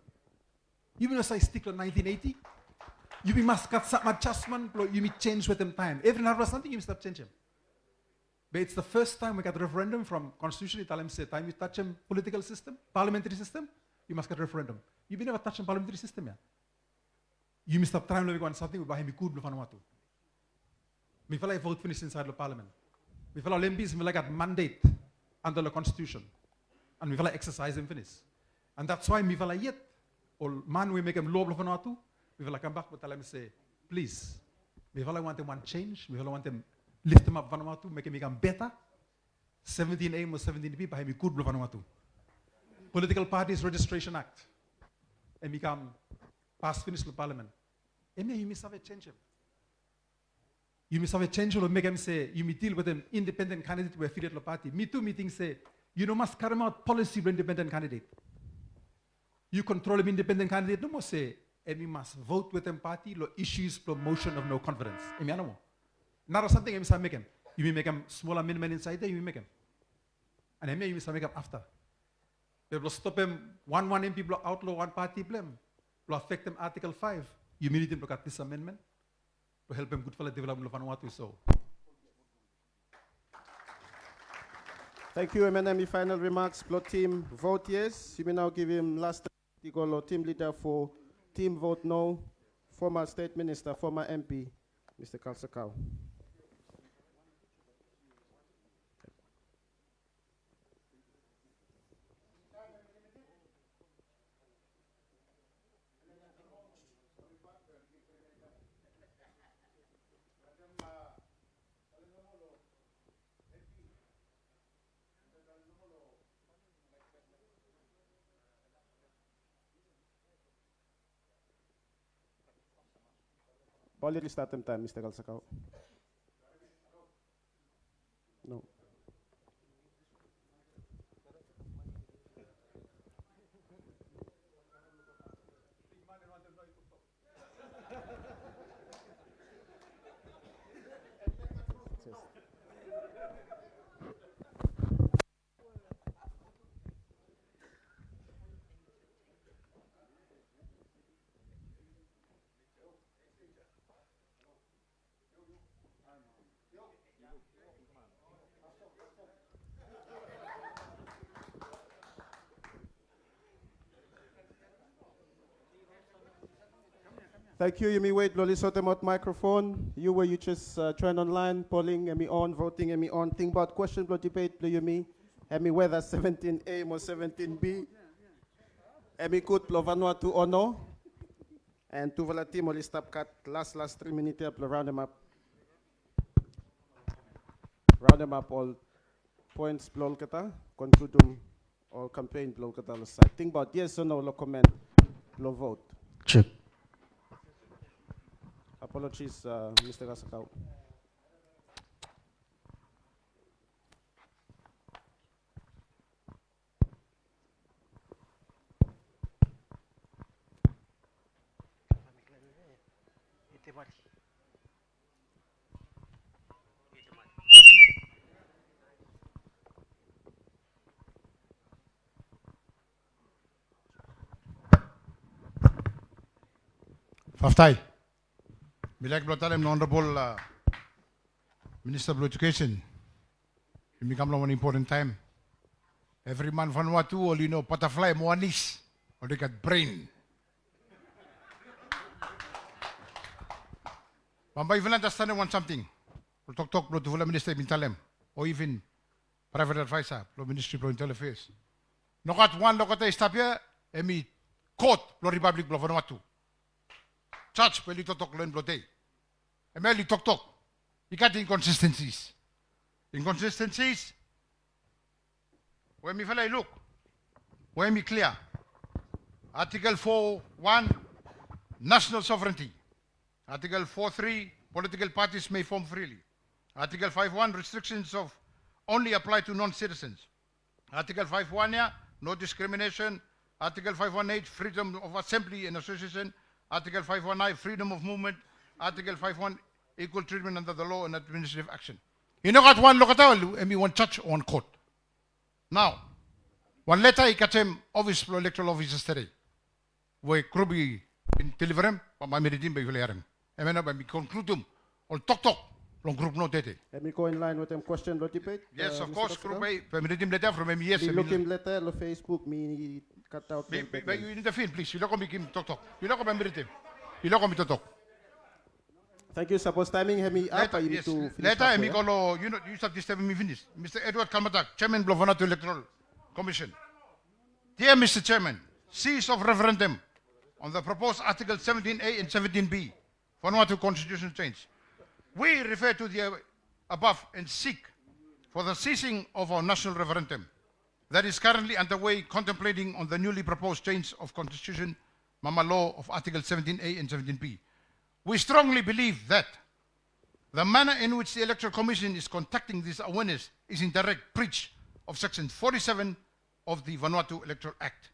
Yumi no save stick lo nineteen eighty. Yumi mas gat sam adjustment blo yumi jenj wetem taem. Evri narafala samting yumi stap jenjem. Be it's the first time we gat referendum from constitution i talem se taem yu tajem political system, parliamentary system, yu mas gat referendum. Yumi neva tajem parliamentary system ia. Yumi stap traem lo mekem wan samting we bae hemi gud lo Vanuatu. Mifala i vote finis insaed lo parliament. Mifala ol M Ps, mifala i gat mandate under lo constitution. And mifala i exercisem finis. And that's why mifala yet, ol man we mekem law blo Vanuatu, mifala kambak blo talem se, plis, mifala wantem wan jenj, mifala wantem liftemap Vanuatu, mekem i kam beta. Seventeen A mo seventeen B bae hemi gud blo Vanuatu. Political Parties Registration Act, hemi kam pas finis lo parliament. Hemia yumi save jenjem. Yumi save jenj lo mekem se yumi dil wetem independent candidate we afiliate lo pati. Mi tu mi ting se yu no mas karemaot policy blo independent candidate. Yu kontrolem independent candidate nomo se hemi mas vote wetem pati lo issues blo motion of no confidence. Hemia nomo. Nara samting hemi save mekem. Yumi mekem smol amendment insaed ia, yumi mekem. And hemia yumi save mekem afta. Be blo stopem wan wan M P blo aot lo wan pati blo hem, blo afektem Article five, yumi nidim blo gat this amendment blo helpem gudfala development lo Vanuatu. So thank you, M N M. I final remarks blo team vote yes. Yumi nao givim last i go lo team leader fo team vote no, former state minister, former M P, Mister Kalsakau. Bae oli ristatem taem, Mister Kalsakau. No. Thank you, yumi wet blong lis wetem ol microphone. Yu we yu just, uh, join online, polling hemi on, voting hemi on. Tingbaot kwestin blong debate blong yumi, hemi whether seventeen A mo seventeen B hemi gud blong Vanuatu o no. And tufala tim oli stap gat las, las tri minit ia blong raonem ap. Raonem ap ol points blong olgeta, konkludum ol kampen blong olgeta long saed. Tingbaot yes o no long koment blong vot. Check. Apologies, uh, Mista Kalsakau. Fafatai. Mi laik blong talem long Honorable, uh, Minista blong Ejukesen. Yumi kam long wan impoten taem. Evri man Vanuatu oli no bataflae mo anis. Oli gat bren. Bambae yufala andastanem wan samting. Ol toktok blong tufala minista i bin talem. O iven praevet advaesa blong Ministri blong Intanel Afeas. Nogat wan lo olgeta i stap ia hemi kot blong Ripablik blong Vanuatu. Jaj we oli toktok lo en blong dei. Hemia oli toktok. I gat inconsistencies. Inconsistencies we mifala i luk we hemi klia. Article four one, national sovereignty. Article four three, political parties may form freely. Article five one, restrictions of only apply to non-citizens. Article five one ia, no discrimination. Article five one H, freedom of assembly and association. Article five one I, freedom of movement. Article five one, equal treatment under the law and administrative action. I nogat wan lo olgeta hemi wan jaj o wan kot. Nao, wan leta i katem ofis blong electoral officers tede. We grup i bin deliverem, bae mi ridim bae yufala harem. Hemia nao bae mi konkludum ol toktok blong grup no tede. Hemi go in line wetem kwestin blong debate. Yes, uh, of course, grup A, bae mi ridim leta from hemi, yes. Mi lukim leta lo Facebook, mi kataot. Mi, mi, bae yu intervene, plis. Yu lako mi givim toktok. Yu lako bae mi ridim. Yu lako mi toktok. Thank you. Sapos taeming hemi ap, yu nid tu finis. Leta hemi go lo, yu no, yu stap disturbem mi finis. Mista Edward Kalmatak, Chairman blong Vanuatu Electoral Commission. Dear Mista Chairman, cease of referendum on the proposed Article seventeen A and seventeen B, Vanuatu Constitution change. We refer to the above and seek for the ceasing of our national referendum that is currently underway contemplating on the newly proposed change of constitution, mama law of Article seventeen A and seventeen B. We strongly believe that the manner in which the Electoral Commission is conducting this awareness is in direct breach of Section forty-seven of the Vanuatu Electoral Act.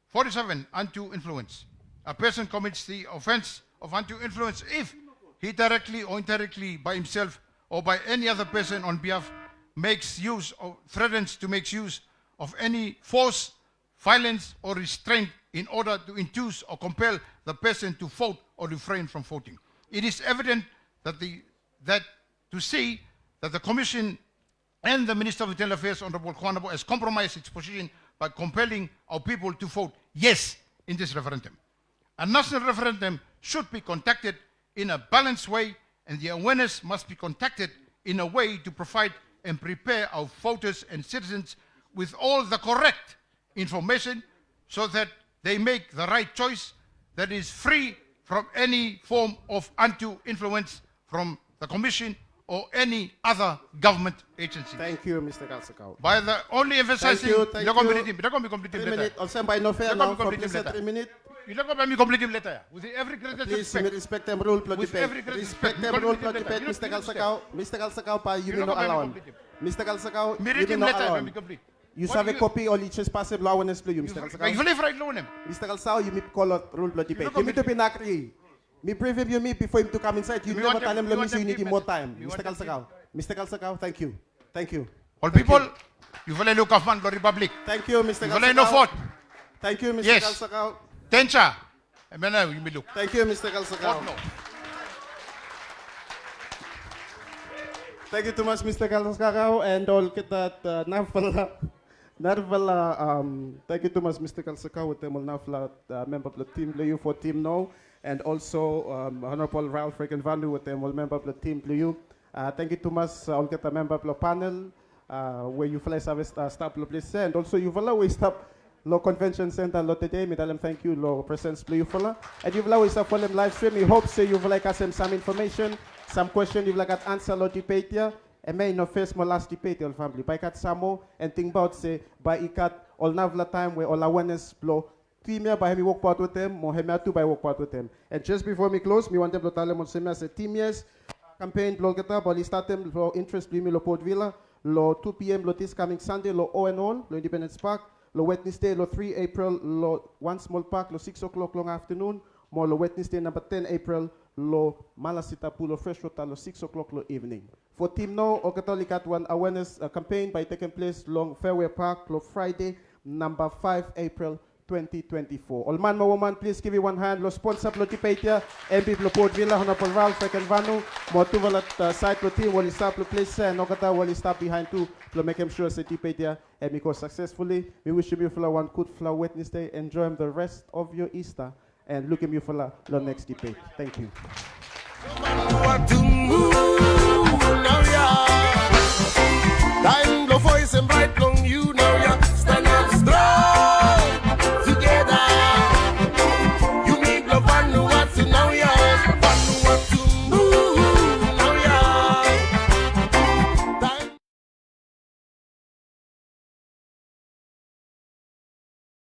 Forty-seven, undue influence. A person commits the offense of undue influence if he directly or indirectly by himself or by any other person on behalf makes use or threatens to make use of any force, violence or restraint in order to induce or compel the person to vote or refrain from voting. It is evident that the, that to see that the Commission and the Minister of Internal Affairs, Honorable Kohanabo, has compromised its position by compelling our people to vote yes in this referendum. A national referendum should be conducted in a balanced way, and the awareness must be conducted in a way to provide and prepare our voters and citizens with all the correct information so that they make the right choice that is free from any form of undue influence from the Commission or any other government agency. Thank you, Mista Kalsakau. By the only emphasizing, thank you, thank you. Yu lako mi ridim, yu lako mi komplitim leta. Three minute, olsem bae i no fair nao from this three minute. Yu lako bae mi komplitim leta ia. With every greatest respect. Please, yumi respektem rul blong debate. With every greatest respect. Respektem rul blong debate, Mista Kalsakau. Mista Kalsakau, bae yumi no allow. Mista Kalsakau, yumi no allow. Yu save kopi ol i jes pasem long awareness blong yu, Mista Kalsakau? Yu fala i fraet long wanem? Mista Kalsakau, yumi go long rul blong debate. Yumi tu bin agri. Mi brifim yumi bifo yumi tu kam insaed. Yu neva talem long mi se yu nidim moa taem. Mista Kalsakau. Mista Kalsakau, thank you. Thank you. Ol pipol, yu fala i luk gavman blong Ripablik. Thank you, Mista Kalsakau. Yu fala i no vot. Thank you, Mista Kalsakau. Denja. Hemia nao yumi luk. Thank you, Mista Kalsakau. Vot no. Thank you tumas, Mista Kalsakau, and olgeta, uh, narafala, narafala, um, thank you tumas, Mista Kalsakau, wetem ol narafala, uh, memba blong tim blong yu fo tim nao. And also, um, Honorable Ralph Regenvanu wetem ol memba blong tim blong yu. Uh, tangkiu tumas, uh, olgeta memba blong panel, uh, we yufala i save, uh, stap long ples ya, and also yufala we i stap long Convention Center long tede, mi talem tangkiu long presence blong yufala. And yufala we i stap folem live stream, mi hop se yufala i kasem sam infomesen, sam kwestin yufala gat ansa long debate ya. Hemia i no fes mo las debate ya, ol famili. Bae i gat sam moa, and tingbaot se bae i gat ol narafala taem we ol awareness blong tim ya bae hemi wokbaot wetem, mo hemia tu bae i wokbaot wetem. And just before mi klos, mi wantem blong talem olsem ya se tim yes, kampen blong olgeta bae oli statem long entrance blong yumi long Port Vila long two P M long this coming Sunday long O and All long Independence Park, long Wednesday long three April long wan smol pak long six o'clock long aftenun, mo long Wednesday namba ten April long Malasitapu long Freshwater long six o'clock long evening. Fo tim no, olgeta oli gat wan awareness, uh, kampen bae i tekem ples long Fairway Park long Friday namba five April twenty twenty-four. Ol man mo woman, plis givim wan han long sponsa blong debate ya, M P blong Port Vila, Honorable Ralph Regenvanu, mo tufala, uh, saed blong tim we oli stap long ples ya, and olgeta we oli stap bihaen tu blong mekem sua se debate ya hemi go successfully. Mi wishim yufala wan gudfala Wednesday. Enjoy the rest of your Easter. And lukim yufala long next debate. Thank you.